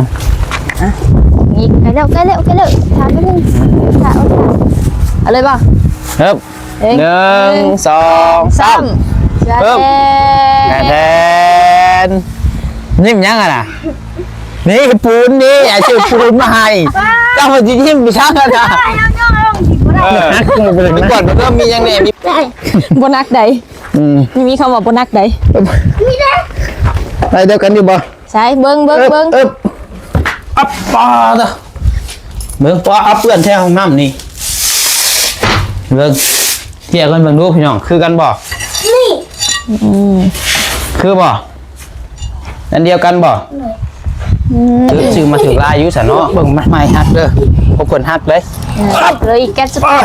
ອ່ະ ນີ້ໃກ້ແລ້ວ ໃກ້ແລ້ວ ໃກ້ແລ້ວ ຖ້າແປັບໜຶ່ງ ຖ້າ ເອົາ ຖ້າ ເອົາເລີຍບໍ່? ເອີບ ເອີ ໜຶ່ງ ສອງ ສາມ ເອີບ ແທນ ຍິ້ມຫຍັງຫັ້ນນະ? ນີ້ປູນນີ້ ອ້າຍຊື້ປູນມາໃຫ້ ເຈົ້າຊິຍິ້ມໄປທາງນັ້ນນະ ເອີ ໄປກ່ອນ ເບິ່ງມີຫຍັງແດ່ ມີ ບໍ່ໜັກໃດ ອືມ ມີຄຳວ່າບໍ່ໜັກໃດ ໄດ້ດຽວກັນຢູ່ບໍ່? ໃສ່ເບິ່ງ ເບິ່ງ ເບິ່ງ ເອີບ ອັບປາດ ເບິ່ງ ປາ ອັບ ເປື້ອນແທ້ຫ້ອງນ້ຳນີ້ ເບິ່ງ ທຽບກັນເບິ່ງດູພີ່ນ້ອງ ຄືກັນບໍ່? ນີ້ ອືມ ຄືບໍ່? ອັນດຽວກັນບໍ່? ອືມ ຊື້ມາຖືກຫຼາຍຢູ່ຊັ້ນເນາະ ເບິ່ງໃໝ່ ຫັກເດີ ພວກເພິ່ນຫັກເດ້ ເອີ ເຫຼືອອີກແກັດສະປອດນີ້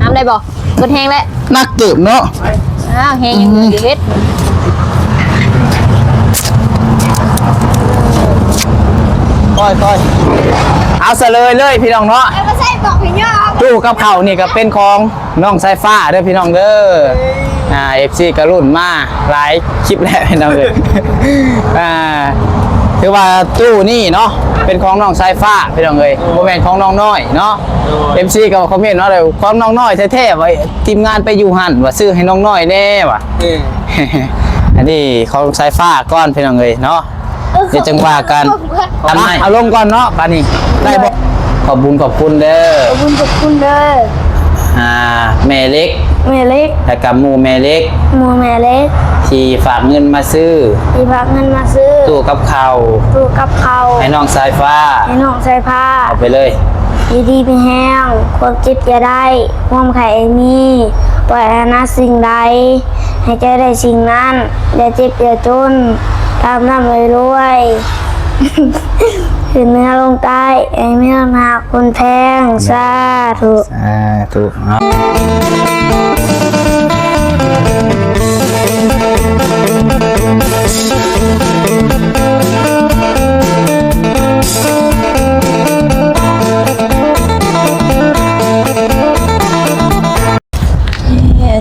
ຫ້າມໄດ້ບໍ່? ເບິດແຮງແລ້ວ ໜັກເຕີບເນາະ ອ້າວ ແຮງຍັງເຫຼືອຢູ່ເຮັດ ຄ່ອຍໆ ເອົາສະເລີຍເລີຍພີ່ນ້ອງເນາະ ເອົາມາໃສ່ບອກພີ່ນ້ອງ ຕູ້ກັບເຂົ້ານີ້ກໍເປັນຂອງ ນ້ອງສາຍຟ້າເດີພີ່ນ້ອງເດີ ອ່າ ເອັຟຊີກໍລຸ້ນມາຫຼາຍຄລິບແລ້ວພີ່ນ້ອງເອີຍ ອ່າ ຖືວ່າຕູ້ນີ້ເນາະ ເປັນຂອງນ້ອງສາຍຟ້າພີ່ນ້ອງເອີຍ ບໍ່ແມ່ນຂອງນ້ອງນ້ອຍເນາະ ໂດຍ ເອັຟຊີກໍຄອມເມັນເນາະ ຂອງນ້ອງນ້ອຍແທ້ໆ ວ່າທີມງານໄປຢູ່ຫັ້ນ ວ່າຊື້ໃຫ້ນ້ອງນ້ອຍແດ່ວ່າ ເອີ ອັນນີ້ຂອງສາຍຟ້າກ່ອນພີ່ນ້ອງເອີຍເນາະ ດຽວຈັ່ງວ່າກັນ ເອົາລົງກ່ອນເນາະ ບາດນີ້ ໄດ້ບໍ່? ຂອບບຸນຂອບຄຸນເດີ ຂອບບຸນຂອບຄຸນເດີ ອ່າ ແມ່ເລັກ ແມ່ເລັກ ແລ້ວກະໝູ່ແມ່ເລັກ ໝູ່ແມ່ເລັກ ທີ່ຝາກເງິນມາຊື້ ທີ່ຝາກເງິນມາຊື້ ຕູ້ກັບເຂົ້າ ຕູ້ກັບເຂົ້າ ໃຫ້ນ້ອງສາຍຟ້າ ໃຫ້ນ້ອງສາຍຟ້າ ເອົາໄປເລີຍ ຢູ່ດີມີແຮງ ຄວາມເຈັບຢ່າໄດ້ ຄວາມໄຂ້ບໍ່ມີ ປາດຖະໜາສິ່ງໃດ ໃຫ້ເຈົ້າໄດ້ສິ່ງນັ້ນ ຢ່າເຈັບຢ່າຈົນ ລ່ຳໆລວຍໆ ຂຶ້ນເໜືອລົງໃຕ້ ໃຫ້ມີຄົນຮັກຄົນແພງ ສາທຸ ສາທຸ ເນາະ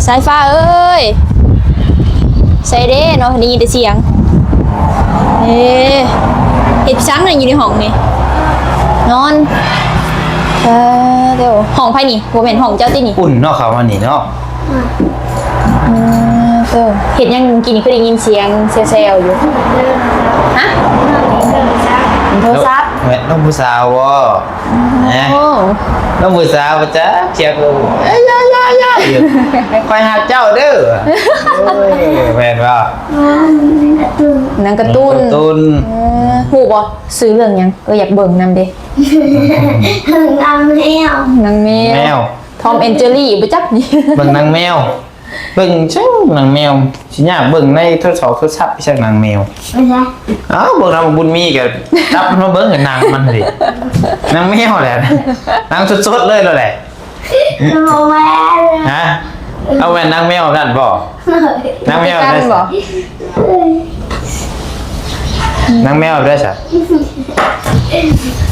ສາຍຟ້າເອີຍ ໃສເດ້ເນາະ ໄດ້ຍິນແຕ່ສຽງ ເອີ ເຮັດສັງຢູ່ໃນຫ້ອງນີ້ ນອນ ເອີ ເດີ ຫ້ອງໃຜນີ້? ບໍ່ແມ່ນຫ້ອງເຈົ້າຕິນີ້? ອຸ່ນເນາະ ເຂົ້າມານີ້ເນາະ ເອີ ເດີ ເຮັດຫຍັງກິນນີ້ ຄືໄດ້ຍິນສຽງແຊວໆຢູ່? ຮະ? ໂທລະສັບ ແມ່ນນ້ອງຜູ້ສາວບໍ່? ໂອ້ ນ້ອງຜູ້ສາວບໍ່ຈັກ ສຽງ ເອີຍ ຢາໆ ຢູ່ ຂ້ອຍຮັກເຈົ້າເດີ ໂອ້ຍ ແມ່ນບໍ່? ໜັງກາຕູນ ໜັງກາຕູນ ເອີ ຮູ້ບໍ່? ຊື່ເລື່ອງຫຍັງ? ເອີ ຢາກເບິ່ງນຳເດ້ ນາງແມວ ນາງແມວ ແມວ ທອມແອນເຈີລີ ບໍ່ຈັກນີ້ ເບິ່ງນາງແມວ ເບິ່ງຈັ່ງນາງແມວ ຊິຍາກເບິ່ງໃນໂທລະສັບ ໂທລະສັບ ຈັ່ງນາງແມວ ເບິ່ງໃສ? ອ້າວ ເບິ່ງນຳບຸນມີກໍຈັບມັນມາເບິ່ງ ກໍນາງມັນເດ ນາງແມວແຫຼະ ນາງສົດໆເລີຍແຫຼະ ບໍ່ແມ່ນ ຮະ? ເອົາແມ່ນນາງແມວນັ້ນບໍ່? ນາງແມວ ຄືກັນບໍ່? ນາງແມວໄດ້ຊະ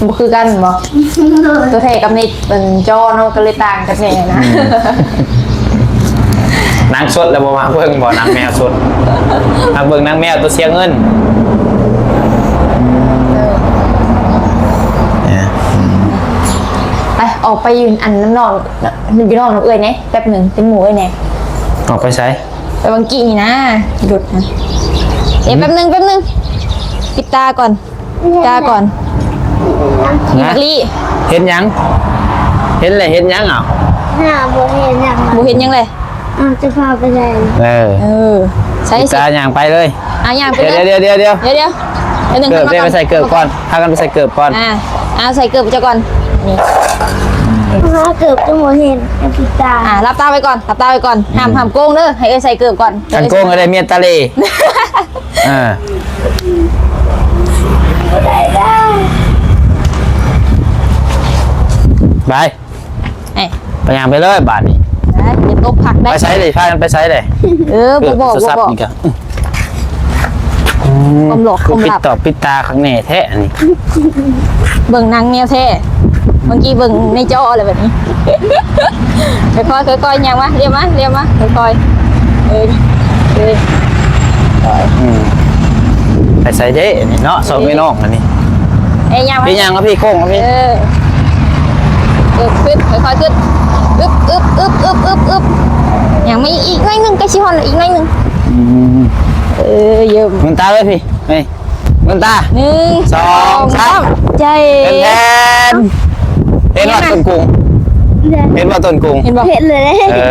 ບໍ່ຄືກັນບໍ່? ໂດຍ ຕົວແທ້ກັບໃນ ອັນ ຈໍເນາະ ກໍເລີຍຕ່າງກັນແດ່ນະ ອືມ ນາງສົດແລ້ວບໍ່ມັກເບິ່ງບໍ່? ນາງແມວສົດ ມັກເບິ່ງນາງແມວຕົວເສຍເງິນ ເອີ ອືມ ໄປ ອອກໄປຢູ່ອັນນຳນ້ອງ ຢູ່ນອກນຳເອື້ອຍແດ່ ແປັບໜຶ່ງ ເປັນໝູ່ເອື້ອຍແດ່ ອອກໄປໃສ? ໄປວັງກີ້ນີ້ນະ ລົດນະ ເອີ ອືມ ແປັບໜຶ່ງ ແປັບໜຶ່ງ ປິດຕາກ່ອນ ປິດຕາກ່ອນ ຮະ? ອີ່ບັກລີ້ ເຫັນຫຍັງ? ເຫັນແລ້ວເຮັດຫຍັງ? ເອົ້າ ຫາ ບໍ່ເຫັນຫຍັງ ບໍ່ເຫັນຫຍັງເລີຍ ເອົ້າ ຈະພາໄປໃສ? ເອີ ເອີ ໃສ່ ປິດຕາຍ່າງໄປເລີຍ ອ່າ ຍ່າງໄປເລີຍ ດຽວໆໆໆ ດຽວໆ ເກີບ ໄປໃສ່ເກີບກ່ອນ ພາກັນໄປໃສ່ເກີບກ່ອນ ອ່າ ເອົາໃສ່ເກີບເຈົ້າກ່ອນ ນີ້ ຫາເກີບຈະບໍ່ເຫັນ ປິດຕາ ອ່າ ຫຼັບຕາໄວ້ກ່ອນ ຫຼັບຕາໄວ້ກ່ອນ ຫ້າມ ອືມ ຫ້າມໂກງເດີ ໃຫ້ເອື້ອຍໃສ່ເກີບກ່ອນ ຄັນໂກງກໍໄດ້ເມຍຕາເລ ອ່າ ໄປ ເອີຍ ໄປຍ່າງໄປເລີຍບາດນີ້ ໄປ ຢ່າຕົກພັກໄດ້ ໄປໃສເດ ພາກັນໄປໃສເດ ເອີ ບໍ່ບອກ ບໍ່ບອກ ນີ້ກະ ຄວາມລັບ ຄວາມລັບ ປິດຕາ ປິດຕາຄັກແນ່ແທ້ອັນນີ້ ເບິ່ງນາງແມວແທ້ ເມື່ອກີ້ເບິ່ງໃນຈໍແລ້ວບາດນີ້ ຄ່ອຍໆ ຄ່ອຍໆ ຍ່າງມາ ລຽບມາ ລຽບມາ ຄ່ອຍໆ ເອີ ເອີ ອືມ ໄປໃສເດນີ້ເນາະ ສອງພີ່ນ້ອງອັນນີ້ ເອີຍ ຍ່າງມາ ພີ່ຍ່າງມາ ພີ່ໂຄ້ງມາ ພີ່ ເອີ ເອີ ຂຶ້ນ ຄ່ອຍໆຂຶ້ນ ອຶບ ອຶບ ອຶບ ອຶບ ອຶບ ອຶບ ຍ່າງມາອີກ ອີກໜ້ອຍໜຶ່ງ ໃກ້ຊິຮອດແລ້ວ ອີກໜ້ອຍໜຶ່ງ ອືມ ເອີ ເຢີ້ມ ໝືນຕາເລີຍ ພີ່ ນີ້ ໝືນຕາ ໜຶ່ງ ສອງ ສາມ ສາມ ໃຈ ແທນ ເຫັນວ່າຕົ້ນກຸງ ເອີ ເຫັນວ່າຕົ້ນກຸງ ເຫັນບໍ່ ເຫັນເລີຍ ເອີ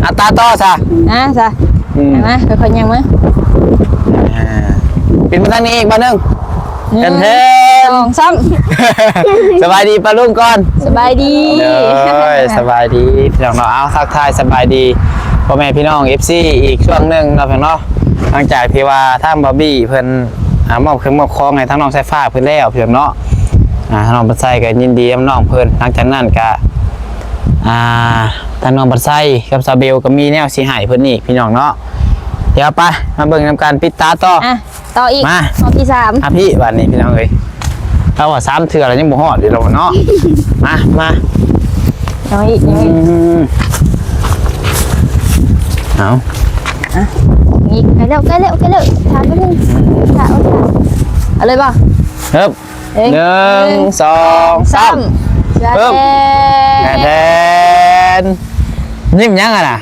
ອາ ຕາຕໍ່ຊະ ອາ ຊະ ອືມ ມາ ຄ່ອຍໆຍ່າງມາ ອ່າ ປິ່ນມາທາງນີ້ອີກບາດໜຶ່ງ ໜຶ່ງ ແທນ ສອງ ສາມ ສະບາຍດີປ້າລຸງກ່ອນ ສະບາຍດີ ໂດຍ ສະບາຍດີພີ່ນ້ອງເນາະ ເອົາ ທັກທາຍສະບາຍດີພໍ່ແມ່ພີ່ນ້ອງ ເອັຟຊີ ອີກຊ່ວງໜຶ່ງເນາະ ພີ່ນ້ອງເນາະ ຫຼັງຈາກທີ່ວ່າທາງບາວບີເພິ່ນ ອ່າ ມອບເຄື່ອງມອບຂອງໃຫ້ທາງນ້ອງສາຍຟ້າເພິ່ນແລ້ວ ພີ່ນ້ອງເນາະ ອ່າ ທາງນ້ອງບັນໄຊກໍຍິນດີນຳນ້ອງເພິ່ນ ຫຼັງຈາກນັ້ນກໍ ອ່າ ທາງນ້ອງບັນໄຊກັບສາວເບວກໍມີແນວຊິໃຫ້ເພິ່ນອີກ ພີ່ນ້ອງເນາະ ດຽວໄປ ມາເບິ່ງນຳກັນ ປິດຕາຕໍ່ ອ່ະ ຕໍ່ອີກ ມາ ຮອບທີສາມ ອ່ະ ພີ່ ບາດນີ້ພີ່ນ້ອງເອີຍ ເຮົາວ່າສາມເທື່ອແລ້ວຍັງບໍ່ຮອດຢູ່ດອກເນາະ ມາ ມາ ເອົາອີກ ເອົາອີກ ອືມ ເອົາ ອ່ະ ນີ້ ໃກ້ແລ້ວ ໃກ້ແລ້ວ ໃກ້ແລ້ວ ຖາມໜຶ່ງ ຖ້າ ເອົາ ຖ້າ ເອົາເລີຍບໍ່ ເອີບ ເອີຍ ໜຶ່ງ ໜຶ່ງ ສອງ ສາມ ສາມ ເອີບ ແທນ ຍິ້ມຫຍັງຫັ້ນນະ?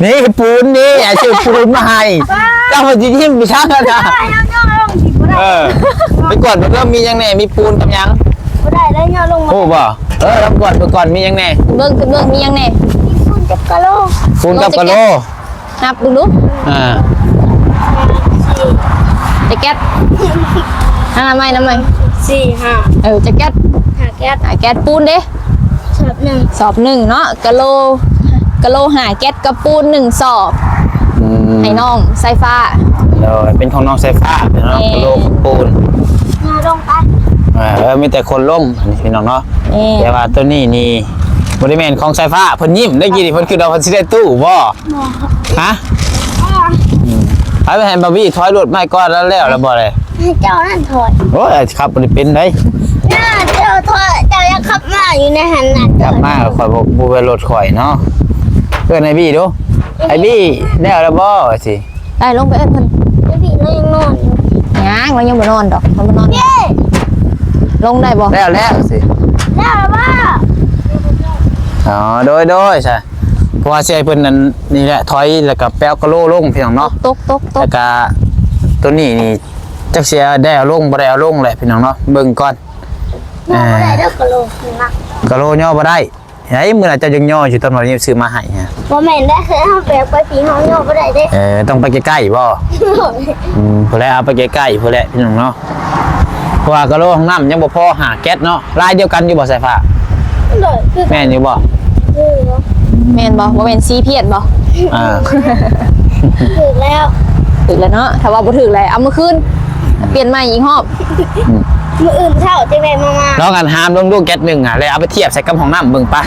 ນີ້ປູນນີ້ ອ້າຍຊື້ປູນມາໃຫ້ ເຈົ້າຊິຍິ້ມໄປທາງນັ້ນນະ ເອີ ໄປກວດເບິ່ງເດີ ມີຫຍັງແດ່ ມີປູນກັບຫຍັງ ບໍ່ໄດ້ແລ້ວ ຍໍລົງມາ ຮູ້ບໍ່? ເອີ ລອງກວດເບິ່ງກ່ອນ ມີຫຍັງແດ່ ເບິ່ງ ຂຶ້ນເບິ່ງ ມີຫຍັງແດ່ ປູນກັບກະໂຫຼ ປູນກັບກະໂຫຼ ນັບເບິ່ງດູ ອ່າ ແຈັກເກັດ ອ່າ ນຳໃໝ່ ນຳໃໝ່ ສີ່ ຫ້າ ເອີ ແຈັກເກັດ ຫ້າແກັດ ຫ້າແກັດ ປູນເດ້? ສອບໜຶ່ງ ສອບໜຶ່ງເນາະ ກະໂຫຼ ກະໂຫຼຫ້າແກັດ ກະປູນໜຶ່ງສອບ ອືມ ໃຫ້ນ້ອງສາຍຟ້າ ໂດຍ ເປັນຂອງນ້ອງສາຍຟ້າເນາະ ແມ່ນ ກະໂຫຼກັບປູນ ເອົາລົງໄປ ເອີ ມີແຕ່ຄົນລົງ ອັນນີ້ພີ່ນ້ອງເນາະ ແມ່ນ ແຕ່ວ່າໂຕນີ້ນີ້ບໍ່ໄດ້ແມ່ນຂອງສາຍຟ້າ ເພິ່ນຍິ້ມ ໄດ້ຍິນເພິ່ນຄິດວ່າເພິ່ນຊິໄດ້ຕູ້ບໍ່? ຮະ? ອືມ ໃຫ້ ໃຫ້ບາວບີຖອຍລົດມາໃຫ້ກ່ອນ ແລ້ວ ແລ້ວ ແລ້ວບໍ່ເລີຍ? ໃຫ້ເຈົ້ານັ້ນຖອຍ ໂອ້ຍ ຂັບບໍ່ໄດ້ເປັນໃດ໋ ເຈົ້າຖອຍ ເຈົ້າຍັງຂັບມາຢູ່ໃນຫັ້ນນະ ຂັບມາຂ້ອຍບໍ່ ບໍ່ແມ່ນລົດຂ້ອຍເນາະ ເອີ້ນອ້າຍບີດູ ອ້າຍບີ ແລ້ວ ແລ້ວບໍ່? ວ່າຊິ ໄປລົງໄປເອີ້ນເພິ່ນ ອ້າຍບີລາວຍັງນອນຢູ່ ຍັງ ລາວຍັງບໍ່ນອນດອກ ລາວບໍ່ນອນ ລົງໄດ້ບໍ່? ແລ້ວ ແລ້ວຊິ ແລ້ວບໍ່? ອໍ ໂດຍ ໂດຍຊະ ເພາະວ່າຊິໃຫ້ເພິ່ນນັ້ນ ນີ້ແຫຼະ ຖອຍ ແລ້ວກໍໄປເອົາກະໂຫຼລົງ ພີ່ນ້ອງເນາະ ຕົກ ຕົກ ຕົກ ແລ້ວກໍໂຕນີ້ນີ້ ຈັກຊິໄດ້ເອົາລົງ ບໍ່ໄດ້ເອົາລົງແຫຼະ ພີ່ນ້ອງເນາະ ເບິ່ງກ່ອນ ຍໍບໍ່ໄດ້ເດີ ກະໂຫຼ ກະໂຫຼຍໍບໍ່ໄດ້ ໄອ້ ມື້ນັ້ນເຈົ້າຍັງຍໍຢູ່ ຕອນວ່າຊື້ມາໃຫ້ ບໍ່ແມ່ນເດ້ ເຮົາແບກໄປພີ້ ເຮົາຍໍບໍ່ໄດ້ເດ້ ເອີ ຕ້ອງໄປໃກ້ໆບໍ່? ອືມ ພຸ້ນແຫຼະ ເອົາໄປໃກ້ໆພຸ້ນແຫຼະ ພີ່ນ້ອງເນາະ ເພາະວ່າກະໂຫຼຫ້ອງນ້ຳຍັງບໍ່ພໍຫ້າແກັດເນາະ ລາຍດຽວກັນຢູ່ບໍ່ ສາຍຟ້າ? ໂດຍ ຄື ແມ່ນຢູ່ບໍ່? ຄື ແມ່ນບໍ່? ບໍ່ແມ່ນສີພຽນບໍ່? ອ່າ ຖືກແລ້ວ ຖືກແລ້ວເນາະ ຖ້າວ່າບໍ່ຖືກແລ້ວເອົາມາຄືນ ປ່ຽນໃໝ່ອີກຮອບ ອືມ ມື້ອື່ນເຊົ້າຈັ່ງໄດ້ມາ ມາ ລອງອັນຫາມເບິ່ງດູແກັດໜຶ່ງຫັ້ນ ແລ້ວເອົາໄປທຽບໃສ່ກັບຫ້ອງນ້ຳເບິ່ງປະ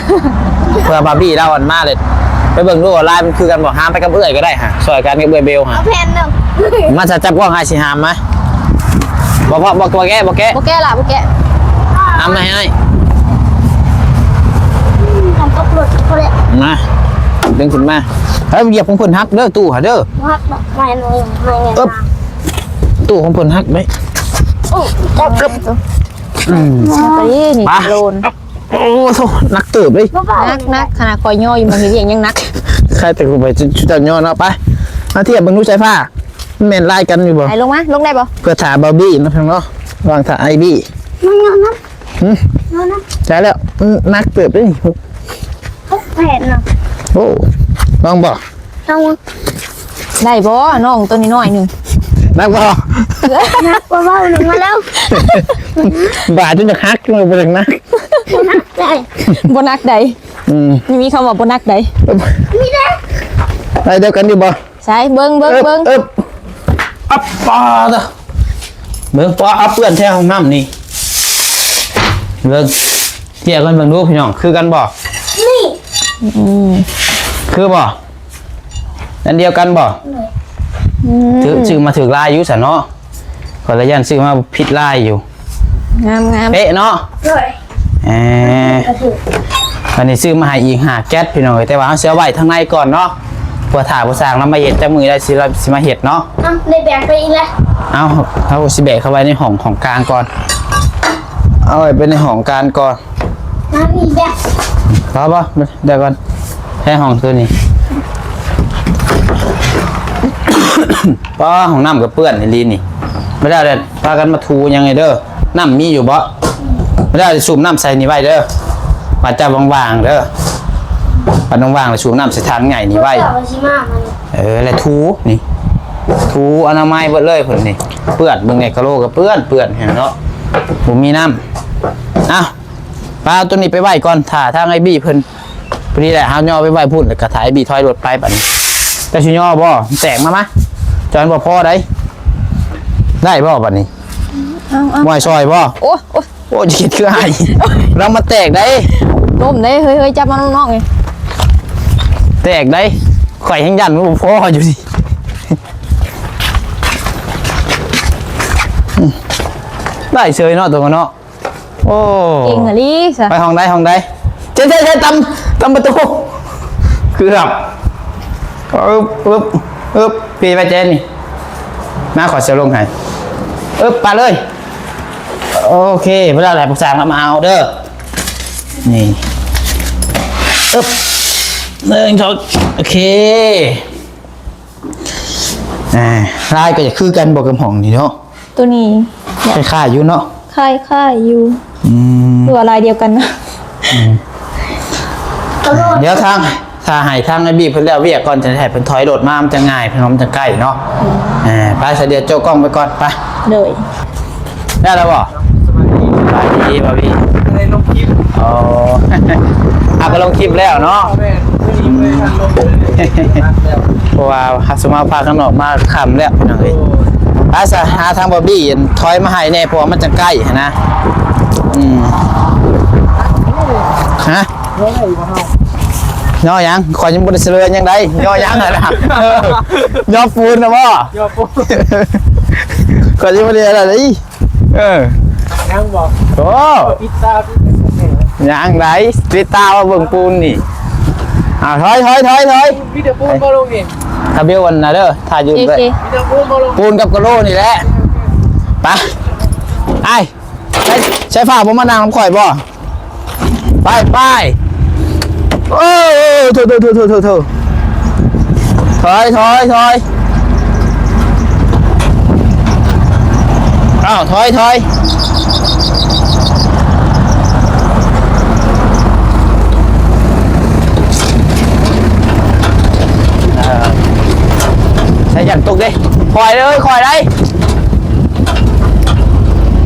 ເພື່ອບາບີລາວອັນມາເລີຍ ໄປເບິ່ງດູວ່າລາຍມັນຄືກັນບໍ່ ຫາມໄປກັບເອື້ອຍກໍໄດ້ຫະ ຊ່ອຍກັນກັບເອື້ອຍເບວຫະ ເອົາແຜ່ນໜຶ່ງ ມາ ສະຈັບກ້ອງ ອ້າຍຊິຫາມມາ ບໍ່ ບໍ່ ບໍ່ແກະ ບໍ່ແກະ ບໍ່ແກະລະ ບໍ່ແກະ ຫາມມາໃຫ້ອ້າຍ ອືມ ກັບລົດ ມາ ດຶງຂຶ້ນມາ ເຮີ້ຍ ຢຽບຂອງເພິ່ນຫັກເດີ ຕູ້ຫະເດີ ບໍ່ຫັກດອກ ໄມ້ໜ້ອຍ ໄມ້ໃຫຍ່ ເອີບ ຕູ້ຂອງເພິ່ນຫັກເດ້ ໂອ້ ຈັບ ອືມ ນີ້ ໄປ ໂລນ ໂອ້ໂຫ ໜັກເຕີບເດ້ ໜັກ ໜັກ ຂະໜາດຂ້ອຍຍໍຢູ່ໝ່ອງເຮັດວຽກຍັງໜັກ ໃຄແຕ່ກູໄປຈຸດເຈົ້າຍໍເນາະ ໄປ ມາທຽບເບິ່ງດູສາຍຟ້າ ມັນແມ່ນລາຍກັນຢູ່ບໍ່? ໄປ ລົງມາ ລົງໄດ້ບໍ່? ເພື່ອຖ້າບາວບີເນາະ ພີ່ນ້ອງເນາະ ລອງຖ້າອ້າຍບີ ມານອນນຳ ຫຶ? ນອນນຳ ໄດ້ແລ້ວ ໜັກເຕີບເດ້ ຫົກ ຫົກແຜ່ນເນາະ ໂອ້ ລອງບໍ່? ເອົາ ໄດ້ບໍ່ ນ້ອງໂຕນ້ອຍໆໜຶ່ງ ໜັກບໍ່? ໜັກກວ່າເວົ້າໜຶ່ງມາແລ້ວ ບາດຈົນຈະຫັກ ບໍ່ໜັກ ບໍ່ໜັກໃດ ບໍ່ໜັກໃດ ອືມ ມີຄຳວ່າບໍ່ໜັກໃດ ມີເດ້ ໄດ້ດຽວກັນຢູ່ບໍ່? ໃສ່ເບິ່ງ ເບິ່ງ ເອີບ ເບິ່ງ ເອີບ ອັບປາດ ເບິ່ງ ປາ ເປື້ອນແທ້ຫ້ອງນ້ຳນີ້ ເບິ່ງ ທຽບກັນເບິ່ງດູພີ່ນ້ອງ ຄືກັນບໍ່? ນີ້ ອືມ ຄືບໍ່? ອັນດຽວກັນບໍ່? ອືມ ຖືກ ຊື້ມາຖືກລາຍຢູ່ຊັ້ນເນາະ ຂ້ອຍລະຢ້ານຊື້ມາຜິດລາຍຢູ່ ງາມໆ ເປະເນາະ ໂດຍ ເອີ ອັນນີ້ຊື້ມາໃຫ້ອີກຫ້າແກັດ ພີ່ນ້ອງເອີຍ ແຕ່ວ່າເຮົາຊິເອົາໄວ້ທາງໃນກ່ອນເນາະ ເພື່ອຖ້າຜູ້ຊ່າງລາວມາເຮັດ ຈັກມື້ລາວຊິ ລາວຊິມາເຮັດເນາະ ເອົ້າ ໄດ້ແບກໄປອີກແລ້ວ ເອົາ ເຮົາຊິແບກເຂົ້າໄວ້ໃນຫ້ອງ ຂອງກາງກ່ອນ ເອົາໄວ້ໄປໃນຫ້ອງການກ່ອນ. ມາພີ່ເດ້. ພໍບໍ່? ໄດ້ກ່ອນ. ໃຊ້ຫ້ອງໂຕນີ້. ປ້າ ຫ້ອງນ້ຳກໍເປື້ອນອີ່ຫຼີນີ້. ບໍ່ໄດ້ແລ້ວ ພາກັນມາຖູຫຍັງໃຫ້ເດີ. ນ້ຳມີຢູ່ບໍ່? ບໍ່ໄດ້ ສູບນ້ຳໃສ່ນີ້ໄວ້ເດີ. ວ່າຈະວ່າງໆເດີ. ອັນວ່າງໆແລ້ວສູບນ້ຳໃສ່ຖັງໃຫຍ່ນີ້ໄວ້. ເອີ ແລ້ວຖູນີ້ ຖູອະນາໄມເບິດເລີຍເພິ່ນນີ້. ເປື້ອນ ເບິ່ງແດ່ ກະໂຫຼກໍເປື້ອນ ເປື້ອນແຮງເນາະ. ບໍ່ມີນ້ຳ. ເອົາ ປ້າ ເອົາໂຕນີ້ໄປໄວ້ກ່ອນ ຖ້າທາງອ້າຍບີເພິ່ນ. ພໍດີແຫຼະ ເຮົາຍໍໄປໄວ້ພຸ້ນ ແລ້ວກໍຖ້າອ້າຍບີຖອຍລົດໄປບັດນີ້. ເຈົ້າຊິຍໍບໍ່? ແຕກມາ ມາ ຈອນບໍ່ພໍໃດ. ໄດ້ບໍ່ບັດນີ້? ເອົາ ເອົາ ບໍ່ໃຫ້ຊ່ອຍບໍ່? ໂອ້ຍ ໂອ້ຍ ໂອ້ຍ ຊິເຮັດຄືອ້າຍ ລະມາແຕກໄດ໋. ລົ້ມໄດ໋ ເຮີ້ຍ ເຮີ້ຍ ຈັບມານອກໆນີ້. ແຕກໄດ໋ ຂ້ອຍແຮ່ງຢ້ານມັນບໍ່ພໍຢູ່ນີ້. ໄດ້ເສີຍເນາະ ໂຕເນາະ. ໂອ້ ເກັ່ງອີ່ຫຼີຊະ. ໄປຫ້ອງໃດ ຫ້ອງໃດ? ເຈົ້ ເຈົ້ ເຈົ້ ຕຳ ຕຳປະຕູ ເກືອບ. ອຶບ ອຶບ ອຶບ ປີໄວ້ແຈນີ້. ມາ ຂ້ອຍຊິລົງໃຫ້. ອຶບ ປະເລີຍ. ໂອເຄ ບໍ່ໄດ້ແຫຼະ ພວກຊ່າງເຮົາມາເອົາເດີ. ນີ້ ອຶບ ໜຶ່ງ ສອງ ໂອເຄ. ອ່າ ລາຍກໍຈະຄືກັນບໍ່ກັບຫ້ອງນີ້ເນາະ? ໂຕນີ້ຄ້າຍໆຢູ່ເນາະ. ຄ້າຍໆຢູ່. ອືມ ຄືວ່າລາຍດຽວກັນນະ. ອືມ ດຽວທາງ ຖ້າໃຫ້ທາງອ້າຍບີເພິ່ນແລ້ວວຽກກ່ອນ ຈະໃຫ້ເພິ່ນຖອຍລົດມາ ມັນຈະງ່າຍ ເພິ່ນວ່າມັນຈະໃກ້ເນາະ. ອືມ ເອີ ໄປ ສະດຽວໂຈະກ້ອງໄປກ່ອນ ໄປ. ໂດຍ. ໄດ້ແລ້ວບໍ່? ສະບາຍດີ ສະບາຍດີບ່າວບີ. ໄດ້ລົງຄລິບ. ອໍ ເຮົາກໍລົງຄລິບແລ້ວເນາະ. ແມ່ນ ມື້ນີ້ບໍ່ໄດ້ທັນລົງເລີຍ ເພາະວ່າເຮົາຊິມາພາກັນອອກມາຄ່ຳແລ້ວພີ່ນ້ອງເອີຍ. ໂອ້ຍ ໄປຊະ ຫາທາງບ່າວບີຖອຍມາໃຫ້ແດ່ ເພາະວ່າມັນຈັ່ງໃກ້ຫັ້ນນະ. ອືມ ຮະ? ຍໍຫຍັງ? ຂ້ອຍຍັງບໍ່ໄດ້ສະເຫຼີຫຍັງໃດ. ຍໍຫຍັງຫັ້ນນະ? ຍໍປູນນະບໍ່? ຍໍປູນ ຂ້ອຍຍັງບໍ່ໄດ້ອັນນັ້ນເດ. ເອີ ຍັງບໍ່? ໂອ້ ປິດຕາ ຍັງໃດ ປິດຕາວ່າເບິ່ງປູນນີ້. ເອົາ ຖອຍ ຖອຍ ຖອຍ ຖອຍ. ມີແຕ່ປູນບໍ່ລົງນີ້? ທະບຽວອັນນະເດີ ຖ້າຢູ່ ໂອເຄ ໄດ້ ມີແຕ່ປູນບໍ່ລົງ. ປູນກັບກະໂຫຼນີ້ແຫຼະ. ໄປ ໄປ ໃຊ້ຟ້າບໍ່ມານັ່ງນຳຂ້ອຍບໍ່? ໄປ ໄປ. ໂອ້ ໂອ້ ໂອ້ ໂທ້ ໂທ້ ໂທ້ ໂທ້ ໂທ້ ໂທ້ ຖອຍ ຖອຍ ຖອຍ. ອ້າວ ຖອຍ ຖອຍ. ເອີ ໃສ່ຢ້ານຕົກເດ້. ຄ່ອຍເດີ ຄ່ອຍໄດ໋.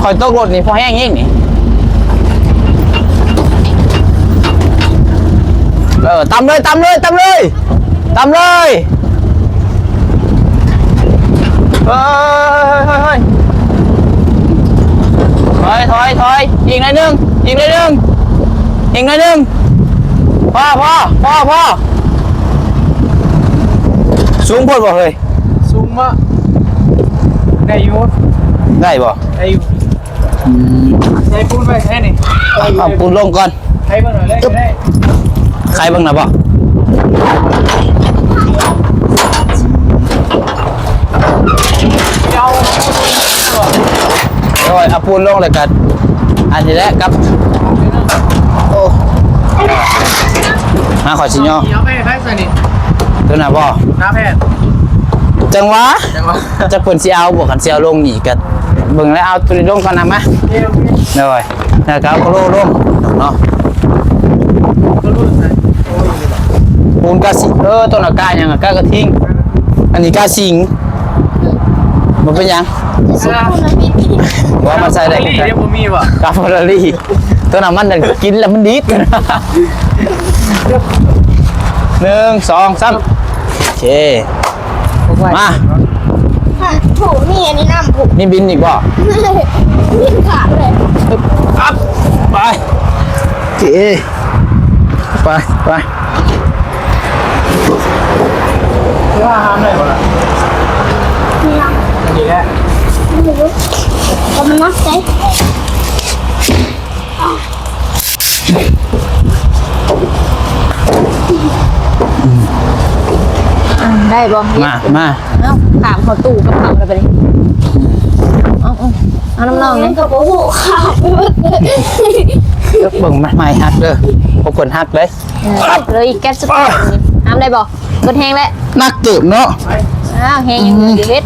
ຂ້ອຍຕົກລົດນີ້ພໍແຮງອີກນີ້. ເອີ ຕຳເລີຍ ຕຳເລີຍ ຕຳເລີຍ ຕຳເລີຍ. ເອີຍ ເຮີ້ຍ ເຮີ້ຍ ເຮີ້ຍ ຖອຍ ຖອຍ ຖອຍ. ອີກໜ້ອຍໜຶ່ງ ອີກໜ້ອຍໜຶ່ງ ອີກໜ້ອຍໜຶ່ງ. ພໍ ພໍ ພໍ ພໍ. ສູງໂພດບໍ່ເຮີ້ຍ? ສູງບໍ່? ໄດ້ຢູ່ ໄດ້ບໍ່? ໄດ້ຢູ່. ອືມ ໃສ່ປູນໄວ້ໃສນີ້? ເອົາປູນລົງກ່ອນ. ໄຂເບິ່ງໜ້ອຍເລີຍກໍໄດ້. ໄຂເບິ່ງນະບໍ່? ໂອ້ຍ ເອົາປູນລົງແລ້ວກໍອັນນີ້ແຫຼະ ກັບ ໂອ້ ມາ ຂ້ອຍຊິຍໍ. ເອົາໄປໃຜຊະນີ້? ຕົວໜ້າບໍ່? ໜ້າແພດ. ຈັ່ງຫວະ ຈັ່ງຫວະ ຈັກເພິ່ນຊິເອົາບໍ່? ຄັນຊິເອົາລົງນີ້ກໍເບິ່ງແລ້ວ ເອົາຕົວນີ້ລົງກ່ອນນະ ມາ. ໂອເຄ ໂອເຄ ໂດຍ. ແລ້ວກໍເອົາກະໂຫຼລົງເນາະ. ກະໂຫຼໃສ່ ໂອ້ຍ ປູນກາຊິ ເອີ ຕົ້ນອາກາຫຍັງ ອາກາກະທິງ ອັນນີ້ກາສິງ ບໍ່ເປັນຫຍັງ. ວ່າມັນໃສ່ໄດ້ ເດ ບໍ່ມີບໍ່ ກາຟອລາຣີ ຕົວນັ້ນມັນກິນແລ້ວມັນດີດ. ໜຶ່ງ ສອງ ສາມ ໂອເຄ ມາ. ຜູ້ ມີອັນນີ້ນຳ ຜູ້ ມີບິນອີກບໍ່? ບິນຂາດເລີຍ. ອັບ ໄປ ໂອເຄ ໄປ ໄປ. ຄືວ່າຫ້າມໄດ້ບໍ່ລະ? ນີ້ນະ ອັນນີ້ແຫຼະ ບໍ່ຮູ້ ກໍມັນໜັກໃຈ. ອ່າ ໄດ້ບໍ່? ມາ ມາ. ເອົ້າ ຂ້າມເຂົ້າຕູ້ກັບເຂົາແລ້ວບັດນີ້. ເອົ້າ ເອົ້າ. ເອົານຳນ້ອງນີ້ ກໍບໍ່ຮູ້ຄ່າ. ເບິ່ງໄມ້ຫັກເດີ ພວກເພິ່ນຫັກເດ້. ເອີ ເຫຼືອອີກແກັດສຸດທ້າຍນີ້ ຫ້າມໄດ້ບໍ່? ເບິດແຮງແລ້ວ ໜັກເຕີບເນາະ. ອ້າວ ແຮງຍັງເຫຼືອຢູ່ເຮັດ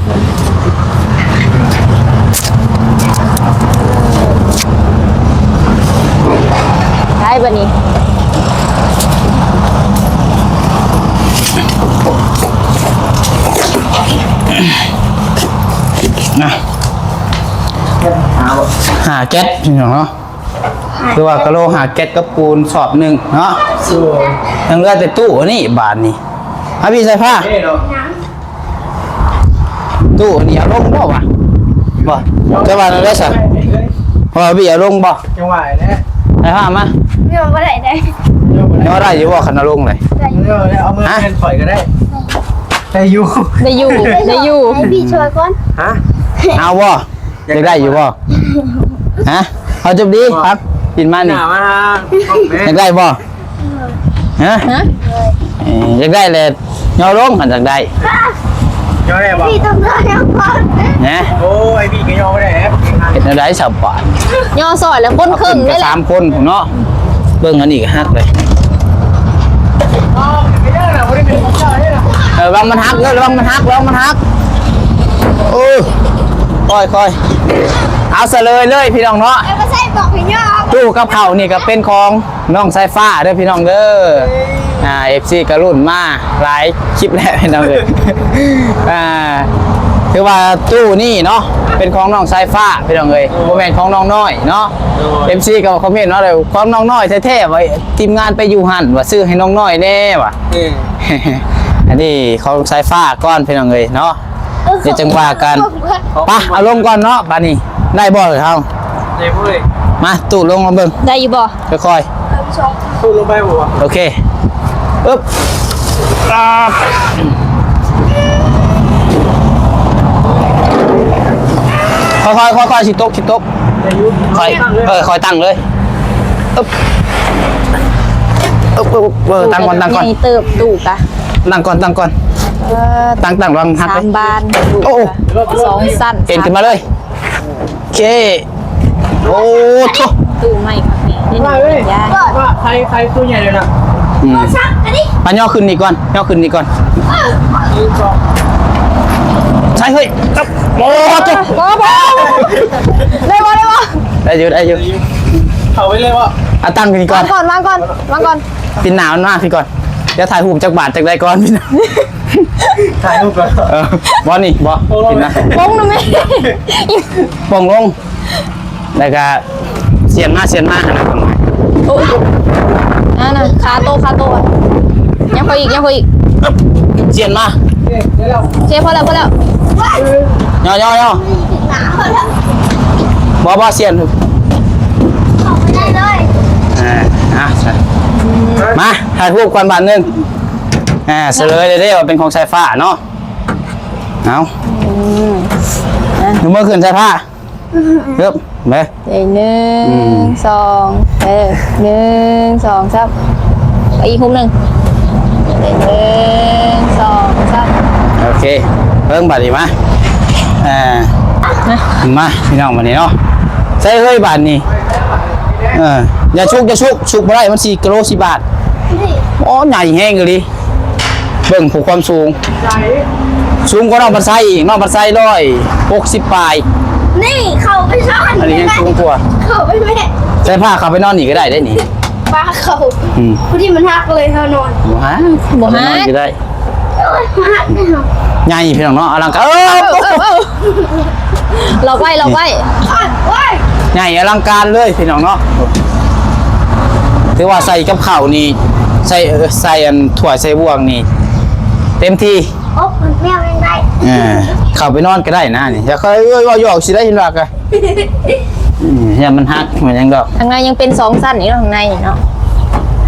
ໄດ້ບັດນີ້ ນະ ຫ້າແກັດພີ່ນ້ອງເນາະ. ຄືວ່າກະໂລຫ້າແກັດກັບປູນສອບໜຶ່ງເນາະ. ຍັງເຫຼືອແຕ່ຕູ້ອັນນີ້ບາດນີ້. ອາ ພີ່ສາຍຟ້າ ຕູ້ອັນນີ້ເອົາລົງບໍ່ວະ? ບໍ່ ຈະວ່າແນວໃດຊະ? ເພາະວ່າບີເອົາລົງບໍ່? ຈັງຫວະແຫຼະ ໃຫ້ພາມາ ຍັງບໍ່ໄດ້ໄດ໋. ຍັງບໍ່ໄດ້ຢູ່ບໍ່? ຄັນເອົາລົງເລີຍ ໄດ້ຢູ່ ເອົາມືແມ່ນຂ້ອຍກໍໄດ້. ໄດ້ຢູ່ ໄດ້ຢູ່ ໄດ້ຢູ່ ໃຫ້ບີຊ່ວຍກ່ອນ. ຮະ? ເອົາບໍ່? ຢາກໄດ້ຢູ່ບໍ່? ຮະ? ເອົາຈົບດີ ພັກ ປິ່ນມານີ້ ຢາກໄດ້ບໍ່? ຮະ? ຮະ? ເອີ ຢາກໄດ້ແຫຼະ ຍໍລົງ ຄັນຢາກໄດ້ ຍໍໄດ້ບໍ່? ພີ່ຕ້ອງຍໍຍັງກ່ອນ ຮະ? ໂອ້ຍ ພີ່ກໍຍໍບໍ່ໄດ້ແຫຼະ. ເຮັດແນວໃດຊະບາດ ຍໍຊ່ອຍແລ້ວຄົນເຄິ່ງນີ້ແຫຼະ ສາມຄົນພຸ້ນເນາະ. ເບິ່ງອັນນີ້ກໍຫັກເລີຍ. ເອີ ລະວັງມັນຫັກເດີ ລະວັງມັນຫັກ ລະວັງມັນຫັກ. ໂອ້ ຄ່ອຍໆ ເອົາສະເລີຍເລີຍພີ່ນ້ອງເນາະ. ຕູ້ກັບເຂົ້ານີ້ກໍເປັນຂອງນ້ອງສາຍຟ້າເດີພີ່ນ້ອງເດີ. ອ່າ ເອັຟຊີກໍລຸ້ນມາຫຼາຍຄລິບແລ້ວພີ່ນ້ອງເອີຍ. ອ່າ ຖືວ່າຕູ້ນີ້ເນາະ ເປັນຂອງນ້ອງສາຍຟ້າພີ່ນ້ອງເອີຍ ບໍ່ແມ່ນຂອງນ້ອງນ້ອຍເນາະ. ເອັຟຊີກໍຄອມເມັນມາເລີຍ ຂອງນ້ອງນ້ອຍແທ້ໆ ວ່າທີມງານໄປຢູ່ຫັ້ນ ວ່າຊື້ໃຫ້ນ້ອງນ້ອຍແດ່ວ່າ. ເອີ ອັນນີ້ຂອງສາຍຟ້າກ່ອນພີ່ນ້ອງເອີຍເນາະ. ເອີ ດຽວຈັ່ງວ່າກັນ ເອົາລົງກ່ອນເນາະບາດນີ້. ໄດ້ບໍ່ເຮົາ? ໄດ້ເວີ້ຍ ມາຕູ້ລົງມາເບິ່ງ ໄດ້ຢູ່ບໍ່? ຄ່ອຍໆ ຕູ້ລົງໄປບໍ່ວະ? ໂອເຄ ອຶບ ຄ່ອຍໆ ຄ່ອຍໆ ຊິຕົກ ຊິຕົກ. ໄດ້ຢູ່ ຄ່ອຍ ເອີ ຄ່ອຍຕັ້ງເລີຍ ອຶບ ອຶບ ອຶບ ເອີ ຕັ້ງກ່ອນ ຕັ້ງກ່ອນ ໃຫຍ່ເຕີບຕູ້ກະ ຕັ້ງກ່ອນ ຕັ້ງກ່ອນ ເອີ ຕັ້ງ ຕັ້ງ ລະວັງຫັກເດີ ສາມບານ ໂອ້ ສອງຊັ້ນ ເອັນຂຶ້ນມາເລີຍ. ໂອເຄ ໂອ້ໂທ້ ຕູ້ໃໝ່ຄັກແນ່ ນີ້ ວ່າເອີຍ ຢ້ານ ວ່າໃຄ ໃຄຕູ້ໃຫຍ່ເລີຍນະ ອືມ ມາຍໍຂຶ້ນນີ້ກ່ອນ ຍໍຂຶ້ນນີ້ກ່ອນ ໃສ່ເຮີ້ຍ ໂອ້ໂທ້ ບໍ່ ບໍ່ ໄດ້ບໍ່ ໄດ້ບໍ່ ໄດ້ຢູ່ ໄດ້ຢູ່ ເຂົ້າໄປເລີຍບໍ່ ເອົາຕັ້ງຂຶ້ນນີ້ກ່ອນ ວາງກ່ອນ ວາງກ່ອນ ວາງກ່ອນ ປິ່ນໜ້າມັນມາພີ້ກ່ອນ ດຽວຖ່າຍຮູບຈັກບາດຈັກໄດ້ກ່ອນ ປິ່ນໜ້າ ຖ່າຍຮູບກ່ອນ ເອີ ບໍ່ນີ້ ບໍ່ ປິ່ນໜ້າ ປົງນຳແມ່ ປົງລົງ ແລ້ວກະສຽນມາ ສຽນມາຫັ້ນນະ ໂອ້ ນັ້ນນະ ຄາໂຕ ຄາໂຕ ຍັງພໍອີກ ຍັງພໍອີກ ສຽນມາ ໂອເຄ ພໍແລ້ວ ພໍແລ້ວ ຍໍໆໆ ບໍ່ ບໍ່ ສຽນ ອອກໄປໄດ້ເລີຍ ອ່າ ອ່ະ ມາ ຖ່າຍຮູບກ່ອນບາດໜຶ່ງ ອ່າ ສະເຫຼີຍເລີຍເດ້ວ່າເປັນຂອງສາຍຟ້າເນາະ ເອົາ ອືມ ຍົກມືຂຶ້ນສາຍຟ້າ ເອີບ ເບິ່ງ ເອີ ໜຶ່ງ ອືມ ສອງ ເອີ ໜຶ່ງ ສອງ ສາມ ອີກຮູບໜຶ່ງ ເອີ ໜຶ່ງ ສອງ ສາມ ໂອເຄ ເບິ່ງບາດນີ້ມາ ອ່າ ມາ ມາ ພີ່ນ້ອງ ບາດນີ້ເນາະ ໃສ່ເຮີ້ຍບາດນີ້ ເອີ ຢ່າຊຸກ ຢ່າຊຸກ ຊຸກບໍ່ໄດ້ ມັນສີ່ກິໂລສີ່ບາດ ໂອ້ ໃຫຍ່ແຮງອີ່ຫຼີ. ເບິ່ງຜູ້ຄວາມສູງ ສູງກວ່ານ້ອງພັນໄຊອີກ ນ້ອງພັນໄຊຮ້ອຍຫົກສິບປາຍ ນີ້ເຂົ້າໄປນອນ ອັນນີ້ຍັງສູງກວ່າ ເຂົ້າໄປແມ່ ໃສ່ຜ້າເຂົ້າໄປນອນນີ້ກໍໄດ້ເດ້ນີ້ ຜ້າເຂົ້າ ອືມ ຜູ້ທີ່ມັນຮັກເລີຍເຮົານອນ ບໍ່ຮັກ ບໍ່ຮັກ ເຂົ້າໄປນອນກໍໄດ້ ໂອ້ຍ ມັນຮັກແນ່ ໃຫຍ່ພີ່ນ້ອງເນາະ ອະລັງການ ເອີ ເອີ ເອີ ເອີ ລັອກໄວ້ ລັອກໄວ້ ນີ້ ໂອ້ຍ ໃຫຍ່ອະລັງການເລີຍພີ່ນ້ອງເນາະ ຖືວ່າໃສ່ກັບເຂົ້ານີ້ ໃສ່ ເອີ ໃສ່ອັນຖ້ວຍໃສ່ບ່ວງນີ້ ເຕັມທີ່ ໂອ້ ແມວຍັງໄດ້ ເອີ ເຂົ້າໄປນອນກໍໄດ້ນະນີ້ ຢ່າຄ່ອຍ ເອີ ເວົ້າຢອກຊິໄດ້ເຫັນວ່າກະ ອືມ ຢ້ານມັນຫັກ ມັນຫຍັງດອກ ທາງໃນຍັງເປັນສອງຊັ້ນອີກເນາະ ທາງໃນເນາະ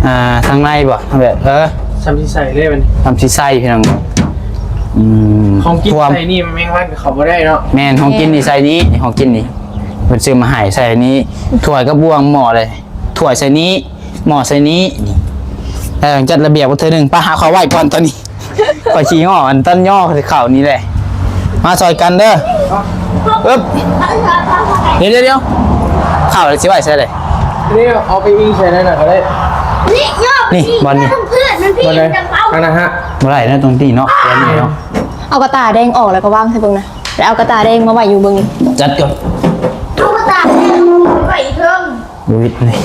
ອ່າ ທາງໃນບໍ່ ແບບ ເອີ ຊ່ຳຊິໃສ່ເລີຍບັດນີ້ ຊ່ຳຊິໃສ່ພີ່ນ້ອງ ອືມ ຂອງກິນໃສ່ນີ້ ແມງວັນກໍເຂົ້າບໍ່ໄດ້ເນາະ ແມ່ນ ຂອງກິນນີ້ໃສ່ນີ້ ຂອງກິນນີ້ ເພິ່ນຊື້ມາໃຫ້ໃສ່ນີ້ ຖ້ວຍກັບບ່ວງ ໝໍ້ເລີຍ ຖ້ວຍໃສ່ນີ້ ໝໍ້ໃສ່ນີ້ ນີ້ ເອີ ຈັດລະບຽບເທື່ອໜຶ່ງ ໄປຫາເຂົ້າໄວ້ກ່ອນຕອນນີ້ ຂ້ອຍຂີ້ງໍ້ອັນຕອນຍໍເຂົ້ານີ້ແຫຼະ ມາຊ່ອຍກັນເດີ ເອີບ ດຽວໆໆ ເຂົ້າຊິໄວ້ໃສເດ? ນີ້ເອົາໄປອີ່ງໃສ່ນັ້ນນະກໍໄດ້. ນີ້ ນີ້ ບ່ອນນີ້ ບ່ອນໃດ? ອັນນັ້ນຮະ ບໍ່ໄດ້ນະ ຕົງນີ້ເນາະ ເອົາກະຕ່າແດງອອກ ແລ້ວກໍວາງໃສ່ເບິ່ງນະ ແລ້ວເອົາກະຕ່າແດງມາໄວ້ຢູ່ເບິ່ງ ຈັດກ່ອນ. ເອົາກະຕ່າແດງໄວ້ເທິງ ວິດນີ້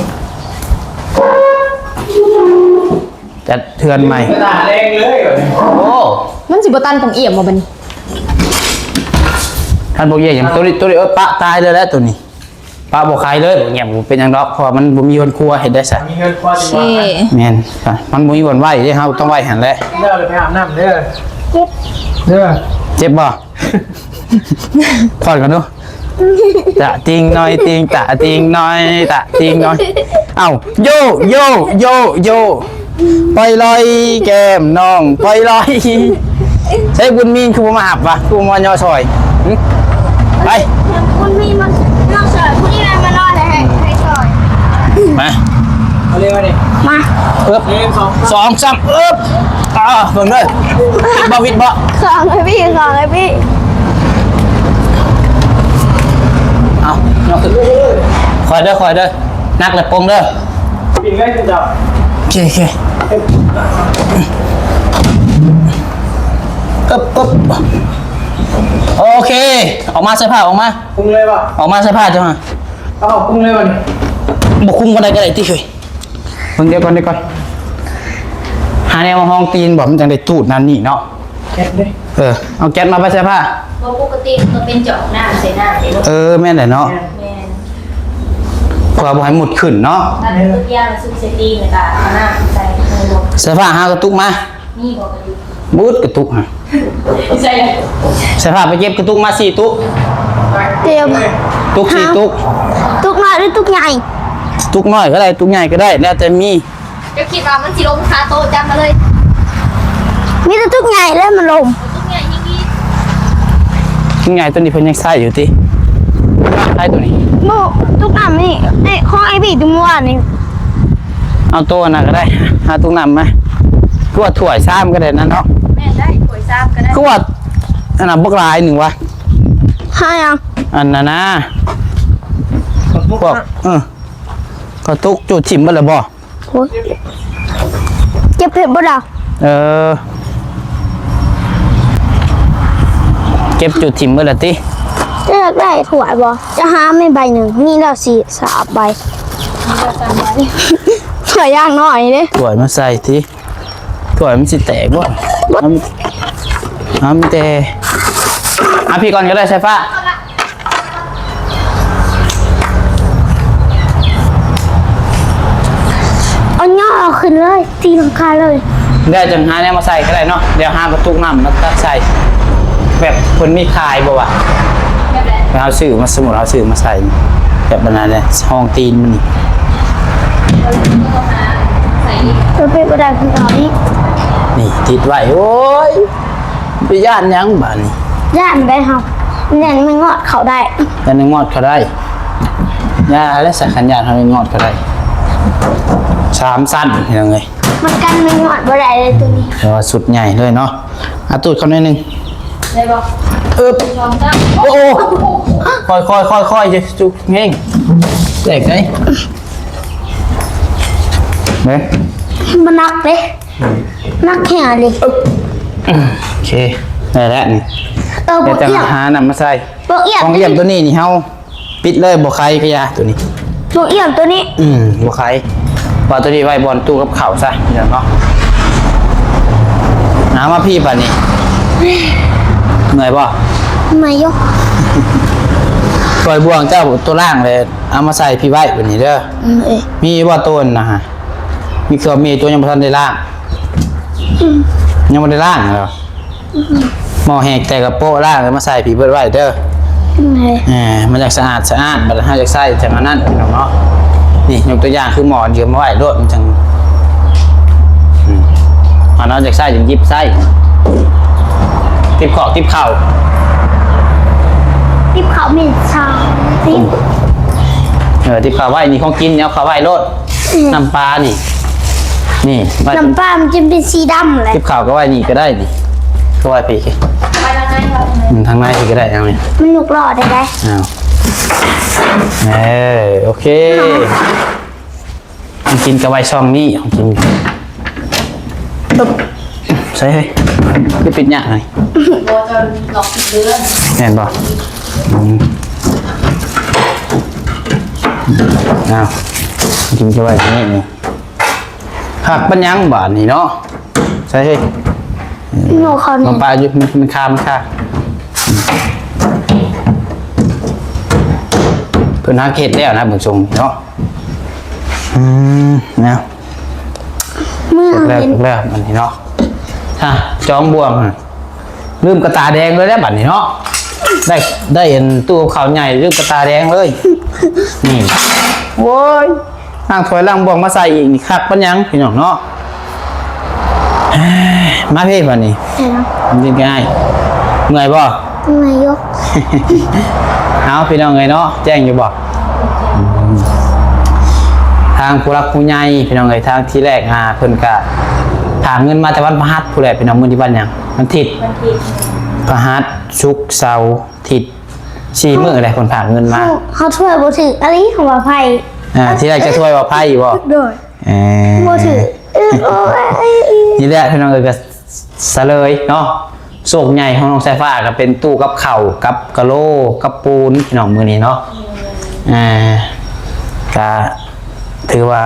ຈັດເຮືອນໃໝ່ ກະຕ່າແດງເລີຍ. ໂອ້ ມັນຊິບໍ່ຕັນປອງອ່ຽມບໍ່ບັດນີ້? ຄັນປອງອ່ຽມ ໂຕນີ້ ໂຕນີ້ ເອີ ປະຕາຍເລີຍແຫຼະ ໂຕນີ້ ປະບໍ່ຂາຍເລີຍ ບໍ່ແມ່ນ ບໍ່ເປັນຫຍັງດອກ ເພາະວ່າມັນບໍ່ມີເຮືອນຄົວ ເຮັດໄດ້ຊະ ມີເຮືອນຄົວຊິວ່າ ແມ່ນ ມັນບໍ່ມີບ່ອນໄວ້ເດ້ ເຮົາຕ້ອງໄວ້ຫັ້ນແຫຼະ. ແລ້ວໄປອາບນ້ຳເດີ ເຈັບ ເດີ ເຈັບບໍ່? ຜ່ອນກັນດູ ຕະຕິງນ້ອຍຕິງ ຕະຕິງນ້ອຍ ຕະຕິງນ້ອຍ ເອົ້າ ໂຢ ໂຢ ໂຢ ໂຢ. ໄປລອຍແກ້ມນ້ອງໄປລອຍ ໃຊ້ບຸນມີນຄືບໍ່ມາຮັບວະ ຄືບໍ່ມາຍໍຊ່ອຍ? ຫຶ ໄປ ບຸນມີນມາຍໍຊ່ອຍ ຜູ້ນີ້ແມ່ນມານອນໃຫ້ ໃຫ້ຊ່ອຍ ມາ ເອົາເລີຍມານີ້ ມາ ເອີບ ໜຶ່ງ ສອງ ສອງ ສາມ ເອີບ ອ່າ ເບິ່ງເດີ ວິດບໍ່ ວິດບໍ່? ຂອງໃຫ້ພີ່ ຂອງໃຫ້ພີ່ ເອົາ ຍົກຂຶ້ນ ຄ່ອຍເດີ ຄ່ອຍເດີ ໜັກແລ້ວປົງເດີ. ປີນໄວ້ເຈົ້າ ໂອເຄ ໂອເຄ ເອີບ ເອີບ ໂອເຄ ອອກມາໃສ່ຜ້າ ອອກມາ ຄຸງເລີຍບໍ່? ອອກມາໃສ່ຜ້າເຈົ້າຫາ ເອົາຄຸງເລີຍບໍ່ນີ້? ບໍ່ຄຸງປານໃດກໍໄດ້ຕິເຮີ້ຍ ເບິ່ງ ດຽວກ່ອນ ດຽວກ່ອນ ຫາແນວມາຮອງຕີນບໍ່ ມັນຈັ່ງໄດ້ຕູດນັ້ນນີ້ເນາະ. ເອີ ເອົາແກັດມາໄປໃສ່ຜ້າ ບໍ່ ປົກກະຕິມັນກໍເປັນຈອກນ້ຳໃສ່ນ້ຳເດ້. ເອີ ແມ່ນແຫຼະເນາະ ແມ່ນ ເພື່ອບໍ່ໃຫ້ມຸດຂຶ້ນເນາະ ອັນທຸກຢ່າງສຸກໃສ່ຕີນ ແລ້ວກໍເອົານ້ຳໃສ່ ໃສ່ຜ້າ ຫາກະຕຸກມາ ມີບໍ່ກະຕຸກ? ບຸດກະຕຸກຫະ ໃສ່ ໃສ່ຜ້າໄປເກັບກະຕຸກມາສີ່ຕຸ ເກັບ ຕຸກສີ່ຕຸ ຕຸກນ້ອຍຫຼືຕຸກໃຫຍ່? ຕຸກນ້ອຍກໍໄດ້ ຕຸກໃຫຍ່ກໍໄດ້ ແລ້ວແຕ່ມີ. ເຈົ້າຄິດວ່າມັນຊິລົງຄາໂຕະ ຈັບມາເລີຍ ມີແຕ່ຕຸກໃຫຍ່ແຫຼະມັນລົງ ຕຸກໃຫຍ່ຍັງດີ ຕຸກໃຫຍ່ໂຕນີ້ເພິ່ນຍັງໃຊ້ຢູ່ຕິ ໃຊ້ໂຕນີ້ ບໍ່ ຕຸກນ້ຳນີ້ ເອີ ຂອງອ້າຍບີດເມື່ອວານນີ້ ເອົາໂຕນັ້ນກໍໄດ້ ຫາຕຸກນ້ຳມາ ຄືວ່າຖ້ວຍຊາມກໍໄດ້ນັ້ນເນາະ ແມ່ນໄດ້ ຖ້ວຍຊາມກໍໄດ້ ຄືວ່າອັນນັ້ນບັກຫຼາຍໜຶ່ງວະ ຫາຫຍັງ ອັນນັ້ນນະ ພວກ ເອີ ກະຕຸກຈຸຖິ້ມເບິດແລ້ວບໍ່? ໂອ້ຍ ເກັບເຫັດບໍ່ດາວ ເອີ ເກັບຈຸຖິ້ມເບິດແລ້ວຕິ ຈະຢາກໄດ້ຖ້ວຍບໍ່? ຈະຫາໃໝ່ໃບໜຶ່ງ ມີແລ້ວສີ່ ສາມໃບ ຖ້ວຍຢ່າງໜ້ອຍເດ້ ຖ້ວຍມາໃສ່ຕິ ຖ້ວຍມັນຊິແຕກບໍ່? ບໍ່ ເອົາ ເອົາມີແຕ່ ເອົາພີ້ກ່ອນກໍໄດ້ ສາຍຟ້າ ເອົາຍໍຂຶ້ນເລີຍ ຕີຫຼັງຄາເລີຍ ແລ້ວຈັ່ງຫາແນວມາໃສ່ກໍໄດ້ເນາະ ດຽວຫາກະຕຸກນ້ຳມາຕັກໃສ່ ແບບເພິ່ນມີຂາຍບໍ່ວະ? ແບບໃດ? ເຮົາຊື້ມາ ສົມມຸດເຮົາຊື້ມາໃສ່ ແບບອັນນັ້ນແຫຼະ ຮອງຕີນມັນນີ້ ເອີ ເປັນບໍ່ໄດ້ຄືເກົ່ານີ້ ນີ້ຕິດໄວ້ ໂອ້ຍ ໄປຢ້ານຫຍັງບາດນີ້? ຢ້ານໄດ໋ເຮົາ ຢ້ານແມງງອດເຂົ້າໄດ້ ຢ້ານແມງງອດເຂົ້າໄດ້ ຢ່າແຫຼະ ສາຄັນຢ້ານເຮົາແມງງອດເຂົ້າໄດ້ ສາມຊັ້ນພີ່ນ້ອງເອີຍ ມັນກັນແມງງອດບໍ່ໄດ້ເລີຍໂຕນີ້ ແຕ່ວ່າຊຸດໃຫຍ່ເລີຍເນາະ ອາ ຕູດເຂົ້າໜ້ອຍໜຶ່ງ ໄດ້ບໍ່? ເອີບ ສອງ ສາມ ໂອ້ ໂອ້ ຄ່ອຍໆໆໆ ຢ່າຈຸກແຮງ ແຕກໄດ໋ ເດ້ ມັນໜັກເດ້. ໜັກແຮງເລີຍ ໂອເຄ ໄດ້ແລ້ວນີ້ ເອີ ບໍ່ ດຽວຈະ ອຽງ ຫານ້ຳມາໃສ່ ບໍ່ ອຽງ ຂອງ ໂຕນີ້ ໂຕນີ້ນີ້ເຮົາປິດເລີຍ ບໍ່ໄຄກະຢ່າໂຕນີ້ ບໍ່ ອຽງ ໂຕນີ້ ອືມ ບໍ່ໄຄ ວ່າໂຕນີ້ໄວ້ບ່ອນຕູ້ກັບເຂົ້າຊະ ເນາະ ເອົາມາພີ້ບາດນີ້ ເມື່ອຍບໍ່? ເມື່ອຍຢູ່ ຖ້ວຍບ່ວງເຈົ້າໂຕລ້າງເລີຍ ເອົາມາໃສ່ພີ້ໄວ້ບາດນີ້ເດີ ອືມ ເອີ ມີບໍ່ໂຕນນະ? ມີເຄື່ອງມີຕົວຍັງບໍ່ທັນໄດ້ລ້າງ ອືມ ຍັງບໍ່ໄດ້ລ້າງເນາະ ອືມ ໝໍ້ແຮກແຕ່ກະໂປະລ້າງແລ້ວມາໃສ່ພີ້ເບິດໄວ້ເດີ ອືມ ເອີ ມັນຢາກສະອາດສະອ້ານ ບັດເຮົາຢາກໃຊ້ຈັ່ງອັນນັ້ນເນາະ ນີ້ຍົກຕົວຢ່າງຄືໝໍ້ຢືມມາໄວ້ໂລດ ມັນຈັ່ງ ອືມ ອັນເຮົາຢາກໃຊ້ຈຶ່ງຫຍິບໃຊ້ ຕິບຂອກຕິບເຂົ້າ ຕິບເຂົ້າມີສາມຕິບ ເອີ ຕິບເຂົ້າໄວ້ ນີ້ຂອງກິນ ເອົາເຂົ້າໄວ້ໂລດ ອືມ ນ້ຳປານີ້ ນີ້ໄວ້ ນ້ຳປາມັນຈະເປັນສີດຳແຫຼະ ຕິບເຂົ້າກໍໄວ້ນີ້ກໍໄດ້ນີ້ ກໍໄວ້ພີ້ ໄວ້ທາງໃນ ອືມ ທາງໃນນີ້ກໍໄດ້ ເອົານີ້ ມັນຍົກລໍ້ໄດ້ໄດ໋. ອ້າວ ເອີ ໂອເຄ ຂອງກິນກໍໄວ້ຊ່ອງນີ້ ຂອງກິນ ປຶບ ໃສ່ເຮີ້ຍ ຄືປິດຍາກນີ້ ບໍ່ຈະລັອກເລື່ອນ ແມ່ນບໍ່? ອືມ ອ້າວ ຂອງກິນກໍໄວ້ນີ້. ຄັກປານຫຍັງບາດນີ້ເນາະ ໃສ່ເຮີ້ຍ ໂຍກເຂົ້ານີ້ ມາປະຢູ່ ມັນ ມັນຄາ ມັນຄາ ເພິ່ນຫາເຮັດແລ້ວນະ ເບິ່ງຊົງເນາະ ອືມ ນະ ມື້ ແລ້ວ ແລ້ວ ອັນນີ້ເນາະ ຮະ ຈອງບ່ວງ ລືມກະຕາແດງເລີຍແຫຼະບາດນີ້ເນາະ ໄດ້ ໄດ້ອັນຕູ້ກັບເຂົ້າໃຫຍ່ ລືມກະຕາແດງເລີຍ ນີ້ ໂອ້ຍ ລ້າງຖ້ວຍລ້າງບ່ວງມາໃສ່ອີກນີ້ ຄັກປານຫຍັງພີ່ນ້ອງເນາະ. ມາເພບາດນີ້ ເອີ ເປັນຈັ່ງໃດ ເມື່ອຍບໍ່? ເມື່ອຍຢູ່ ເອົາ ພີ່ນ້ອງເອີຍເນາະ ແຈ້ງຢູ່ບໍ່? ທາງຜູ້ຫຼັກຜູ້ໃຫຍ່ພີ່ນ້ອງເອີຍ ທາງທີ່ແລກ ອ່າ ເພິ່ນກະພາເງິນມາແຕ່ວັນພະຫັດພຸ້ນແຫຼະພີ່ນ້ອງ ມື້ນີ້ວັນຫຍັງ? ວັນທິດ ວັນທິດ ພະຫັດ ສຸກ ເສົາ ທິດ ສີ່ມື້ແຫຼະ ເພິ່ນພາເງິນມາ ເຮົາ ເຮົາຖ້ວຍບໍ່ຖືກ ອັນນີ້ເຂົາວ່າໄພ້ ອ່າ ທີແລກຈະຖ້ວຍວ່າໄພ້ບໍ່? ໂດຍ ເອີ ບໍ່ຖືກ ເອີ ໂອ້ຍ ນີ້ແຫຼະພີ່ນ້ອງເອີຍ ກໍສະເລີຍເນາະ ໂຊກໃຫຍ່ຂອງນ້ອງສາຍຟ້າກໍເປັນຕູ້ກັບເຂົ້າ ກັບກະໂຫຼ ກັບປູນພີ່ນ້ອງ ມື້ນີ້ເນາະ ອ່າ ກະຖືວ່າ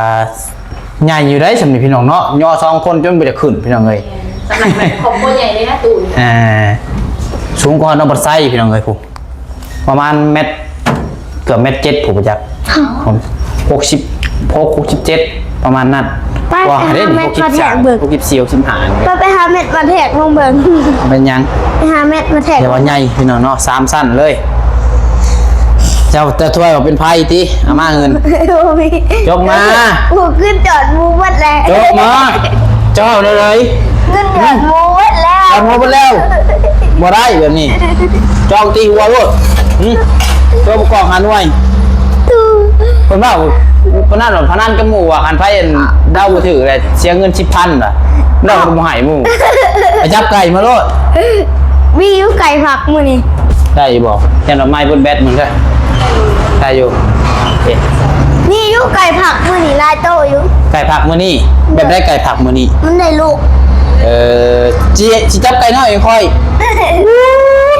ໃຫຍ່ຢູ່ໄດ໋ ສ່ຳນີ້ພີ່ນ້ອງເນາະ ຍໍສອງຄົນຈົນບໍ່ຢາກຂຶ້ນພີ່ນ້ອງເອີຍ ສຳລັບແມ່ນຄອບຄົວໃຫຍ່ເລີຍນະຕູ້ ອ່າ ສູງກວ່ານ້ອງບັດໄຊພີ່ນ້ອງເອີຍ ຜູ້ ປະມານແມັດ ເກືອບແມັດເຈັດ ຜູ້ບໍ່ຈັກ ຫົກສິບຫົກ ຫົກສິບເຈັດ ປະມານນັ້ນ ໄປ ວ່າ ໄປຫາແມັດມາແທກເບິ່ງ ຫົກສິບສາມ ຫົກສິບສີ່ ຫົກສິບຫ້າ ໄປ ໄປຫາແມັດມາແທກລອງເບິ່ງ ເປັນຫຍັງ? ໄປຫາແມັດມາແທກ ແຕ່ວ່າໃຫຍ່ພີ່ນ້ອງເນາະ ສາມຊັ້ນເລີຍ ເຈົ້າ ເຈົ້າຖ້ວຍວ່າເປັນໄພ້ຕິ ເອົາມາເງິນ ບໍ່ມີ ຈົກມາ ຜູ້ຂຶ້ນຈອດໝູ່ໝົດແລ້ວ ຈົກມາ ເຈົ້າແນວໃດ? ເງິນເດືອນໝູ່ເບິດແລ້ວ ເງິນໝູ່ເບິດແລ້ວ ບໍ່ໄດ້ແບບນີ້ ຈອງຕີຫົວໂລດ ຫຶ ຕົວປະກອບຫາໜ່ວຍ ເພິ່ນເວົ້າ ເພິ່ນນັ້ນ ພະນັນກັບໝູ່ວ່າ ຄັນໃຜອັນເດົາບໍ່ຖືກແລ້ວເສຍເງິນສິບພັນວ່າ ເຮົາບໍ່ໃຫ້ໝູ່ ໄປຈັບໄກ່ມາໂລດ ມີຢູ່ໄກ່ຜັກມື້ນີ້ ໄດ້ຢູ່ບໍ່? ແຕ່ດອກໄມ້ເບິດແບັດມື້ເດີ ໄດ້ຢູ່ ໂອເຄ ມີຢູ່ໄກ່ຜັກມື້ນີ້ຫຼາຍໂຕຢູ່ ໄກ່ຜັກມື້ນີ້ ແບບໃດໄກ່ຜັກມື້ນີ້? ມັນໄດ້ລູກ ເອີ ຊິ ຊິຈັບໄກ່ນ້ອຍໃຫ້ຂ້ອຍ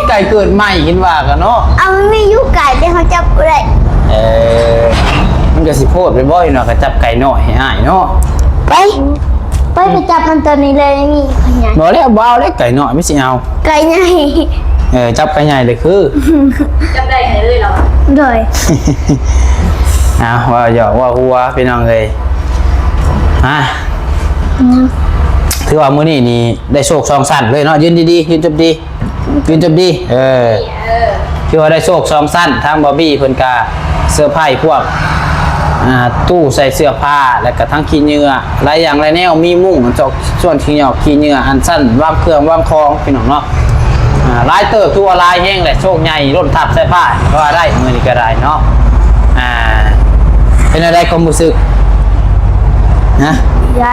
ໄກ່ເກີດໃໝ່ເຫັນວ່າກັນເນາະ ເອົາ ມັນມີຢູ່ໄກ່ແຕ່ເຮົາຈັບບໍ່ໄດ້ ເອີ ມັນກໍຊິໂພດໄປບໍ່ເນາະ ກໍຈັບໄກ່ນ້ອຍໃຫ້ອ້າຍເນາະ ໄປ ໄປ ໄປຈັບມັນຕົວນີ້ເລີຍ ນີ້ ບໍ່ແລ້ວ ບໍ່ເອົາແລ້ວ ໄກ່ນ້ອຍມັນຊິເອົາ ໄກ່ໃຫຍ່ ເອີ ຈັບໄກ່ໃຫຍ່ເລີຍຄື ຈັບໄດ້ໃຫ້ເລີຍເນາະ ໂດຍ ເອົາ ເວົ້າຫຍອກເວົ້າຫົວພີ່ນ້ອງເອີຍ ຮະ ອືມ ຖືວ່າມື້ນີ້ນີ້ໄດ້ໂຊກສອງຊັ້ນເລີຍເນາະ ຢືນດີໆ ຢືນຈົບດີ ຢືນຈົບດີ ເອີ ເອີ ຖືວ່າໄດ້ໂຊກສອງຊັ້ນ ທາງບອບບີເພິ່ນກະເຊີໄພພວກ ອ່າ ຕູ້ໃສ່ເສື້ອຜ້າ ແລ້ວກະທັງຂີ້ເຫຍື້ອ ຫຼາຍຢ່າງຫຼາຍແນວ ມີມຸ້ງ ຈອກ ສ່ວນຂີ້ຫຍອກຂີ້ເຫຍື້ອ ອັນຊັ້ນວາງເຄື່ອງວາງຂອງ ພີ່ນ້ອງເນາະ ອ່າ ຫຼາຍເຕີບ ຖືວ່າຫຼາຍແຮງແຫຼະ ໂຊກໃຫຍ່ລົ້ນທັບໃສ່ພ້າ ກໍວ່າໄດ້ ມື້ນີ້ກໍໄດ້ເນາະ ອ່າ ເປັນແນວໃດຄວາມຮູ້ສຶກ? ຮະ? ດີໃຈ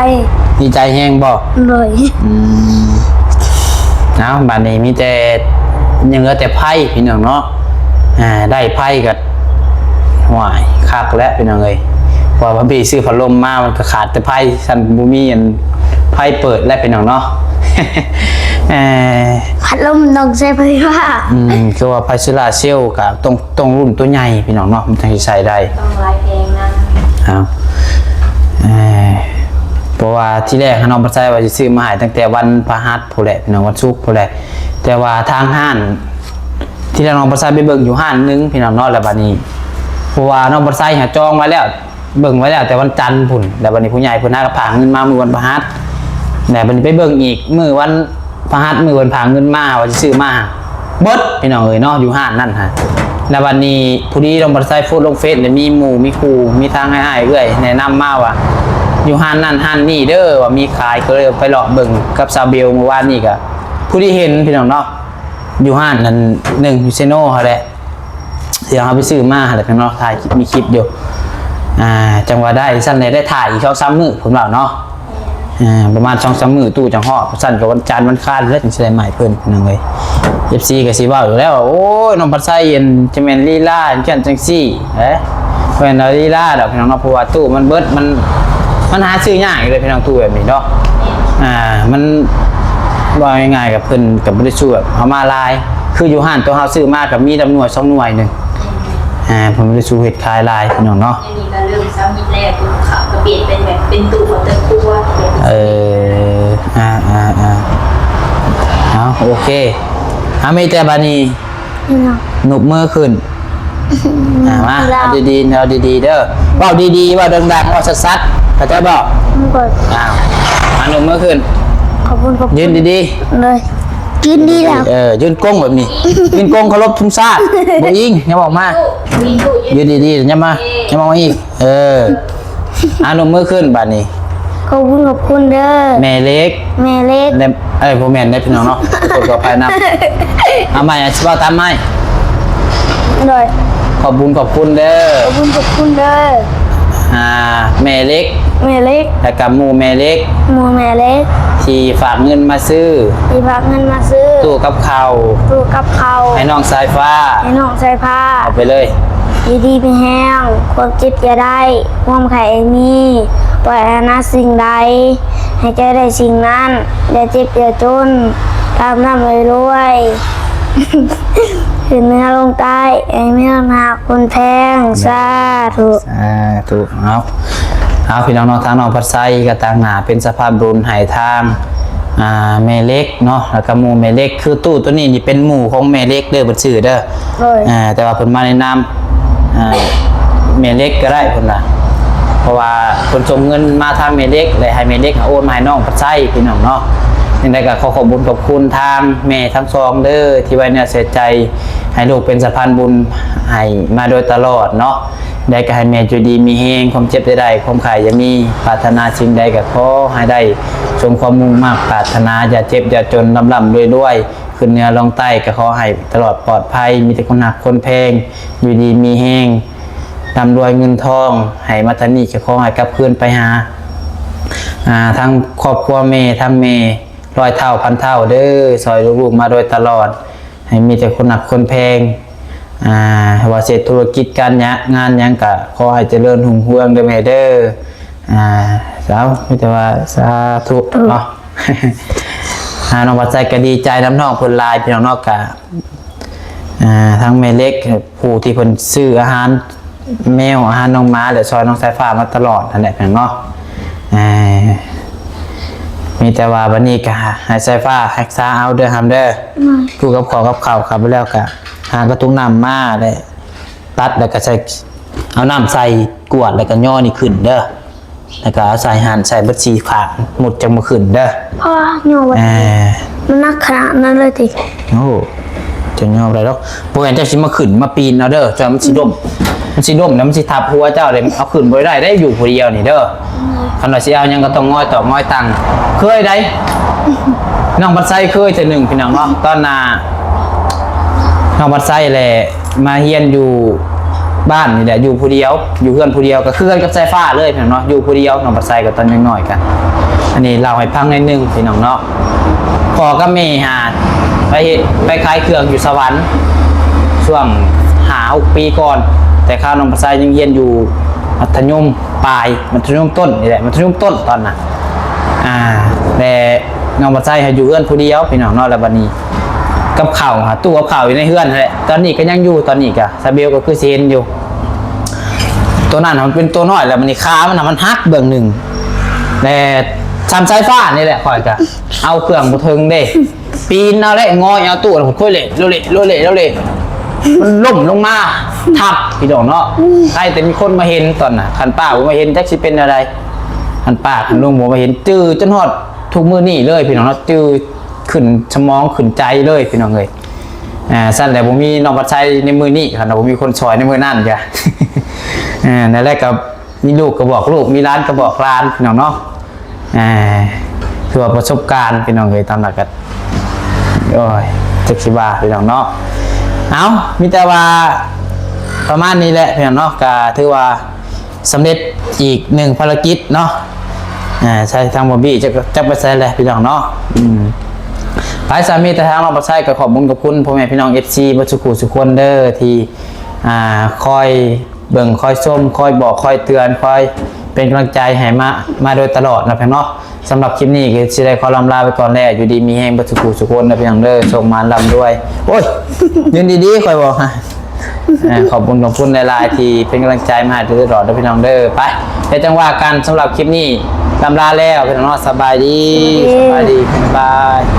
ດີໃຈແຮງບໍ່? ໂດຍ ອືມ ເອົາ ບາດນີ້ມີແຕ່ ຍັງເຫຼືອແຕ່ໄພ້ ພີ່ນ້ອງເນາະ ອ່າ ໄດ້ໄພ້ກໍ ຫ້ວຍ ຄັກແລ້ວພີ່ນ້ອງເອີຍ ເພາະວ່າບາບີຊື້ພັດລົມມາ ມັນກໍຂາດແຕ່ໄພ້ ຊັ້ນບໍ່ມີອັນ ໄຟເປີດແລ້ວພີ່ນ້ອງເນາະ ເອີ ພັດລົມຕ້ອງໃຊ້ໄຟຟ້າ ອືມ ຄືວ່າໄຟໂຊລາເຊວກໍຕ້ອງ ຕ້ອງລຸ້ນຕົວໃຫຍ່ພີ່ນ້ອງເນາະ ມັນຈັ່ງຊິໃຊ້ໄດ້ ຕ້ອງຫຼາຍແຮງນະ ເອົາ ເອີ ເພາະວ່າທີແລກນ້ອງບັດໄຊວ່າຊິຊື້ມາໃຫ້ຕັ້ງແຕ່ວັນພະຫັດພຸ້ນແຫຼະພີ່ນ້ອງ ວັນສຸກພຸ້ນແຫຼະ ແຕ່ວ່າທາງຮ້ານ ທີແລກນ້ອງບັດໄຊໄປເບິ່ງຢູ່ຮ້ານໜຶ່ງພີ່ນ້ອງເນາະ ແລ້ວບາດນີ້ ເພາະວ່ານ້ອງບັດໄຊຫາຈອງໄວ້ແລ້ວ ເບິ່ງໄວ້ແລ້ວແຕ່ວັນຈັນພຸ້ນ ແລ້ວບາດນີ້ຜູ້ໃຫຍ່ເພິ່ນຫາກໍຝາກເງິນມາມື້ວັນພະຫັດ ແລ້ວບາດນີ້ໄປເບິ່ງອີກມື້ວັນພະຫັດ ມື້ເພິ່ນຝາກເງິນມາວ່າຊິຊື້ມາ ເບິດພີ່ນ້ອງເອີຍເນາະ ຢູ່ຮ້ານນັ້ນຫະ ແລ້ວບາດນີ້ພໍດີນ້ອງບັດໄຊໂພສລົງເຟສ ແລ້ວມີໝູ່ມີຄູ່ ມີທາງອ້າຍເອື້ອຍແນະນຳມາວ່າ ຢູ່ຮ້ານນັ້ນຮ້ານນີ້ເດີ ວ່າມີຂາຍ ກໍເລີຍໄປເລາະເບິ່ງກັບສາວເບວມື້ວານນີ້ ກໍພໍດີເຫັນພີ່ນ້ອງເນາະ ຢູ່ຮ້ານນັ້ນໜຶ່ງ ຢູ່ເຊໂນຫັ້ນແຫຼະ ທີ່ເຮົາໄປຊື້ມາຫັ້ນແຫຼະເນາະ ຖ່າຍຄລິບ ມີຄລິບຢູ່ ອ່າ ຈັ່ງວ່າໄດ້ຊັ້ນແຫຼະ ໄດ້ຖ່າຍອີກສອງສາມມື້ ເພິ່ນເວົ້າເນາະ ອ່າ ປະມານສອງສາມມື້ຕູ້ຈັ່ງຮອດ ຊັ້ນກໍວັນຈັນວັນຄານແລ້ວ ຈັ່ງຊິໄດ້ໃໝ່ເພິ່ນ ພີ່ນ້ອງເອີຍ. ເອັຟຊີກໍຊິເວົ້າຢູ່ແລ້ວວ່າ ໂອ້ຍ ນ້ອງພັດໄຊ ອັນ ຈະແມ່ນລີລາຈັ່ງຊັ້ນຈັ່ງຊີ້ເດ້. ບໍ່ແມ່ນວ່າລີລາດອກ ພີ່ນ້ອງເນາະ ເພາະວ່າຕູ້ມັນເບິດ ມັນ ມັນຫາຊື້ຍາກຢູ່ເດ້ ພີ່ນ້ອງ ຕູ້ແບບນີ້ເນາະ. ອ່າ ມັນ ເວົ້າງ່າຍໆ ກັບເພິ່ນກໍບໍ່ໄດ້ຊື້ແບບເອົາມາຫຼາຍ ຄືຢູ່ຮ້ານໂຕເຮົາຊື້ມາກໍມີດຳໜ່ວຍສອງໜ່ວຍໜຶ່ງ. ອ່າ ເພິ່ນບໍ່ໄດ້ສູ້ເຮັດຂາຍຫຼາຍ ພີ່ນ້ອງເນາະ. ອັນນີ້ກໍເລີ່ມຊາວຮິດແລ້ວ ຕູ້ເຂົາກໍປ່ຽນເປັນແບບເປັນຕູ້ເຂົ້າເຕີ່ນຄົວ. ເອີ ອ່າໆໆ ເອົາ ໂອເຄ ເອົາ ມີແຕ່ບາດນີ້ ເນາະ ນຸບມືຂຶ້ນ. ອ່າ ມາ ເອົາດີໆ ເອົາດີໆເດີ ເວົ້າດີໆ ເວົ້າດັງໆ ເວົ້າຊັດໆ ເຂົ້າໃຈບໍ່? ອືມ ກໍ ອ້າວ ມາ ນຸບມືຂຶ້ນ. ຂອບຄຸນ ຂອບຄຸນ ຢືນດີໆ ເລີຍ ຢືນດີແລ້ວ ເອີ ຢືນກົງແບບນີ້ ຢືນກົງເຄົາລົບທຸງຊາດ ບໍ່ອີງ ຍັບອອກມາ ຢືນດີໆ ຍັບມາ ຍັບອອກມາອີກ ເອີ ອ່າ ນົບມືຂຶ້ນບາດນີ້. ຂອບຄຸນ ຂອບຄຸນເດີ ແມ່ເລັກ ແມ່ເລັກ ແລະ ເອີຍ ບໍ່ແມ່ນເດ້ພີ່ນ້ອງເນາະ ຂໍໂທດຂໍອະໄພນຳ. ເອົາໃໝ່ ອາ ຊິເວົ້າຕາມໃໝ່ ໂດຍ ຂອບບຸນຂອບຄຸນເດີ ຂອບບຸນຂອບຄຸນເດີ ອ່າ ແມ່ເລັກ ແມ່ເລັກ ແລະກະໝູ່ແມ່ເລັກ ໝູ່ແມ່ເລັກ ທີ່ຝາກເງິນມາຊື້ ທີ່ຝາກເງິນມາຊື້ ຕູ້ກັບເຂົ້າ ຕູ້ກັບເຂົ້າ ໃຫ້ນ້ອງສາຍຟ້າ ໃຫ້ນ້ອງສາຍຟ້າ ເອົາໄປເລີຍ. ຢູ່ດີມີແຮງ ຄວາມເຈັບຢ່າໄດ້ ຄວາມໄຂ້ຢ່າມີ ປາດຖະໜາສິ່ງໃດ ໃຫ້ເຈົ້າໄດ້ສິ່ງນັ້ນ ຢ່າເຈັບຢ່າຈົນ ລ່ຳໆລວຍໆ ຂຶ້ນເໜືອລົງໃຕ້ ໃຫ້ມີຄົນຮັກຄົນແພງ ສາທຸ ສາທຸ. ເອົາ ເອົາ ພີ່ນ້ອງເນາະ ທາງນ້ອງພັດໄຊກໍຕາງໜ້າເປັນສະພານບຸນໃຫ້ທາງ ອ່າ ແມ່ເລັກເນາະ ແລ້ວກໍໝູ່ແມ່ເລັກ ຄືຕູ້ໂຕນີ້ນີ້ເປັນໝູ່ຂອງແມ່ເລັກເດີ ເພິ່ນຊື້ເດີ ໂດຍ ອ່າ ແຕ່ວ່າເພິ່ນມາໃນນາມ ອ່າ ແມ່ເລັກກໍໄດ້ເພິ່ນວ່າ ເພາະວ່າເພິ່ນສົ່ງເງິນມາທາງແມ່ເລັກ ແລະໃຫ້ແມ່ເລັກໂອນມາໃຫ້ນ້ອງພັດໄຊ ພີ່ນ້ອງເນາະ. ຈັ່ງໃດກໍຂໍຂອບບຸນຂອບຄຸນທາງແມ່ທັງສອງເດີ ທີ່ໄວ້ເນື້ອໃສ່ໃຈໃຫ້ລູກເປັນສະພານບຸນໃຫ້ມາໂດຍຕະຫຼອດເນາະ. ໃດກໍໃຫ້ແມ່ຢູ່ດີມີແຮງ ຄວາມເຈັບຢ່າໄດ້ ຄວາມໄຂ້ຢ່າມີ ປາດຖະໜາສິ່ງໃດກໍຂໍໃຫ້ໄດ້ສົມຄວາມມຸ່ງມາກປາດຖະໜາ ຢ່າເຈັບຢ່າຈົນ ລ່ຳໆລວຍໆ ຂຶ້ນເໜືອລົງໃຕ້ກໍຂໍໃຫ້ຕະຫຼອດປອດໄພ ມີແຕ່ຄົນຮັກຄົນແພງ ຢູ່ດີມີແຮງ ລ່ຳລວຍເງິນທອງ ໃຫ້ມາທາງນີ້ກໍຂໍໃຫ້ກັບຄືນໄປຫາ ອ່າ ທາງຄອບຄົວແມ່ ທາງແມ່ ຮ້ອຍເທົ່າພັນເທົ່າເດີ ຊ່ອຍລູກໆມາໂດຍຕະຫຼອດ ໃຫ້ມີແຕ່ຄົນຮັກຄົນແພງ ອ່າ ວ່າເຮັດທຸລະກິດການຫຍັງ ງານຫຍັງກະຂໍໃຫ້ຈະເລີນຮຸ່ງເຮືອງເດີແມ່ເດີ. ອ່າ ເຈົ້າ ມີແຕ່ວ່າສາທຸເນາະ. ອ່າ ນ້ອງພັດໄຊກໍດີໃຈນຳນ້ອງເພິ່ນຫຼາຍ ພີ່ນ້ອງເນາະ ກະ ອ່າ ທາງແມ່ເລັກ ຜູ້ທີ່ເພິ່ນຊື້ອາຫານແມວ ອາຫານນ້ອງໝາ ແລະ ຊ່ອຍນ້ອງສາຍຟ້າມາຕະຫຼອດຫັ້ນແຫຼະ ພີ່ນ້ອງເນາະ. ເອີ ມີແຕ່ວ່າບັດນີ້ກໍໃຫ້ສາຍຟ້າຮັກສາເອົາເດີ ຫຳເດີ ອືມ ຜູ້ກັບຂອງກັບເຂົ້າເຂົ້າໄປແລ້ວ ກໍຫາກະຕຸກນ້ຳມາ ແລະ ຕັດ ແລ້ວກໍໃສ່ ເອົານ້ຳໃສ່ກວດ ແລ້ວກໍຍໍນີ້ຂຶ້ນເດີ ແລ້ວກໍເອົາໃສ່ຫັ້ນ ໃສ່ເບິດສີ່ຂ້າງ ມຸດຈັ່ງບໍ່ຂຶ້ນເດີ ເພາະວ່າຍໍໄວ້ ເອີ ມັນໜັກຂະໜາດນັ້ນເລີຍຕິ? ໂອ້ ເຈົ້າຍໍບໍ່ໄດ້ດອກ ບໍ່ແມ່ນເຈົ້າຊິມາຂຶ້ນມາປີນເອົາເດີ ເຈົ້າ ມັນຊິລົ້ມ ມັນຊິລົ້ມ ແລ້ວມັນຊິທັບຫົວເຈົ້າເດ້ ເອົາຂຶ້ນບໍ່ໄດ້ເດ້ ຢູ່ຜູ້ດຽວນີ້ເດີ. ອືມ ຄັນວ່າຊິເອົາຫຍັງກໍຕ້ອງງອຍຕອກງອຍຕັ່ງ ເຄີຍໃດ໋ ນ້ອງພັດໄຊເຄີຍເທື່ອໜຶ່ງ ພີ່ນ້ອງເນາະ ຕອນໜ້າ ນ້ອງພັດໄຊແຫຼະ ມາຮຽນຢູ່ບ້ານນີ້ແຫຼະ ຢູ່ຜູ້ດຽວ ຢູ່ເຮືອນຜູ້ດຽວ ກໍຄືກັນກັບສາຍຟ້າເລີຍ ພີ່ນ້ອງເນາະ ຢູ່ຜູ້ດຽວ. ນ້ອງພັດໄຊກໍຕອນຍັງນ້ອຍກໍ ອັນນີ້ເລົ່າໃຫ້ຟັງໜ້ອຍໜຶ່ງ ພີ່ນ້ອງເນາະ. ພໍ່ກັບແມ່ຫາໄປເຮັດ ໄປຂາຍເຄື່ອງຢູ່ສະຫວັນ ຊ່ວງຫ້າຫົກປີກ່ອນ ແຕ່ຄາວນ້ອງພັດໄຊຍັງຮຽນຢູ່ມັດທະຍົມປາຍ ມັດທະຍົມຕົ້ນນີ້ແຫຼະ ມັດທະຍົມຕົ້ນຕອນນັ້ນ ອ່າ ແຕ່ນ້ອງພັດໄຊຫາຢູ່ເຮືອນຜູ້ດຽວ ພີ່ນ້ອງເນາະ. ແລ້ວບັດນີ້ ກັບເຂົ້າ ຕູ້ກັບເຂົ້າຢູ່ໃນເຮືອນຫັ້ນແຫຼະ ຕອນນີ້ກໍຍັງຢູ່ ຕອນນີ້ກໍສາເບວກໍຄືຊິເຫັນຢູ່. ໂຕນັ້ນມັນເປັນໂຕນ້ອຍ ແລ້ວບັດນີ້ຂາມັນນະ ມັນຫັກເບື້ອງໜຶ່ງ ແລະ ຊ່ຳສາຍຟ້ານີ້ແຫຼະ ຂ້ອຍກໍເອົາເຄື່ອງບໍ່ເຖິງເດ້ ປີນເອົາແຫຼະ ງອຍເອົາຕູ້ ຄ່ອຍເລະ ໂລເລ ໂລເລ ໂລເລ ມັນລົ້ມລົງມາທັບ ພີ່ນ້ອງເນາະ. ໃຄແຕ່ມີຄົນມາເຫັນຕອນນະ ຄັນປ້າບໍ່ມາເຫັນຈັກຊິເປັນແນວໃດ. ຄັນປ້າຄັນລຸງບໍ່ມາເຫັນ ຈື່ຈົນຮອດທຸກມື້ນີ້ເລີຍ ພີ່ນ້ອງເນາະ ຈື່ຂຶ້ນສະໝອງຂຶ້ນໃຈເລີຍ ພີ່ນ້ອງເອີຍ. ອ່າ ຊັ້ນແຫຼະ ບໍ່ມີນ້ອງພັດໄຊໃນມື້ນີ້ ຄັນວ່າບໍ່ມີຄົນຊ່ອຍໃນມື້ນັ້ນກະ ອ່າ ນັ້ນແຫຼະ ກໍມີລູກກໍບອກລູກ ມີຫຼານກໍບອກຫຼານ ພີ່ນ້ອງເນາະ. ອ່າ ຖືວ່າປະສົບການ ພີ່ນ້ອງເອີຍ ຕາມຫຼັກກໍ ໂອ້ຍ ຈັກຊິວ່າ ພີ່ນ້ອງເນາະ. ເອົ້າ ມີແຕ່ວ່າປະມານນີ້ແຫຼະ ພີ່ນ້ອງເນາະ ກໍຖືວ່າ ສຳເລັດອີກໜຶ່ງພາລະກິດເນາະ ອ່າ ໃຊ້ທາງບໍ່ບີຈະ ຈະໄປໃຊ້ແຫຼະພີ່ນ້ອງເນາະ. ອືມ ໄປ ສາມີແຕ່ທາງນ້ອງບໍ່ໃຊ້ ກໍຂອບບຸນຂອບຄຸນພໍ່ແມ່ພີ່ນ້ອງ ເອັຟຊີ ເບິດສູ່ຜູ້ສູ່ຄົນເດີ ທີ່ ອ່າ ຄອຍເບິ່ງ ຄອຍຊົມ ຄອຍບອກ ຄອຍເຕືອນ ຄອຍເປັນກຳລັງໃຈໃຫ້ມາ ມາໂດຍຕະຫຼອດເນາະພີ່ນ້ອງເນາະ. ສຳລັບຄລິບນີ້ກໍຊິໄດ້ຂໍລ່ຳລາໄປກ່ອນແລ້ວ. ຢູ່ດີມີແຮງເບິດສູ່ຜູ້ສູ່ຄົນເດີພີ່ນ້ອງເດີ. ໂຊກໝານລ່ຳລວຍ. ໂອ້ຍ ຢືນດີໆ ຂ້ອຍບອກໃຫ້. ເອີ ຂອບຄຸນ ຂອບຄຸນຫຼາຍໆ ທີ່ເປັນກຳລັງໃຈມາໃຫ້ໂດຍຕະຫຼອດເດີພີ່ນ້ອງເດີ. ໄປ ແລ້ວຈັ່ງວ່າກັນ. ສຳລັບຄລິບນີ້ ລ່ຳລາແລ້ວພີ່ນ້ອງເນາະ. ສະບາຍດີ ສະບາຍດີ ສະບາຍດີ ບາຍບາຍ.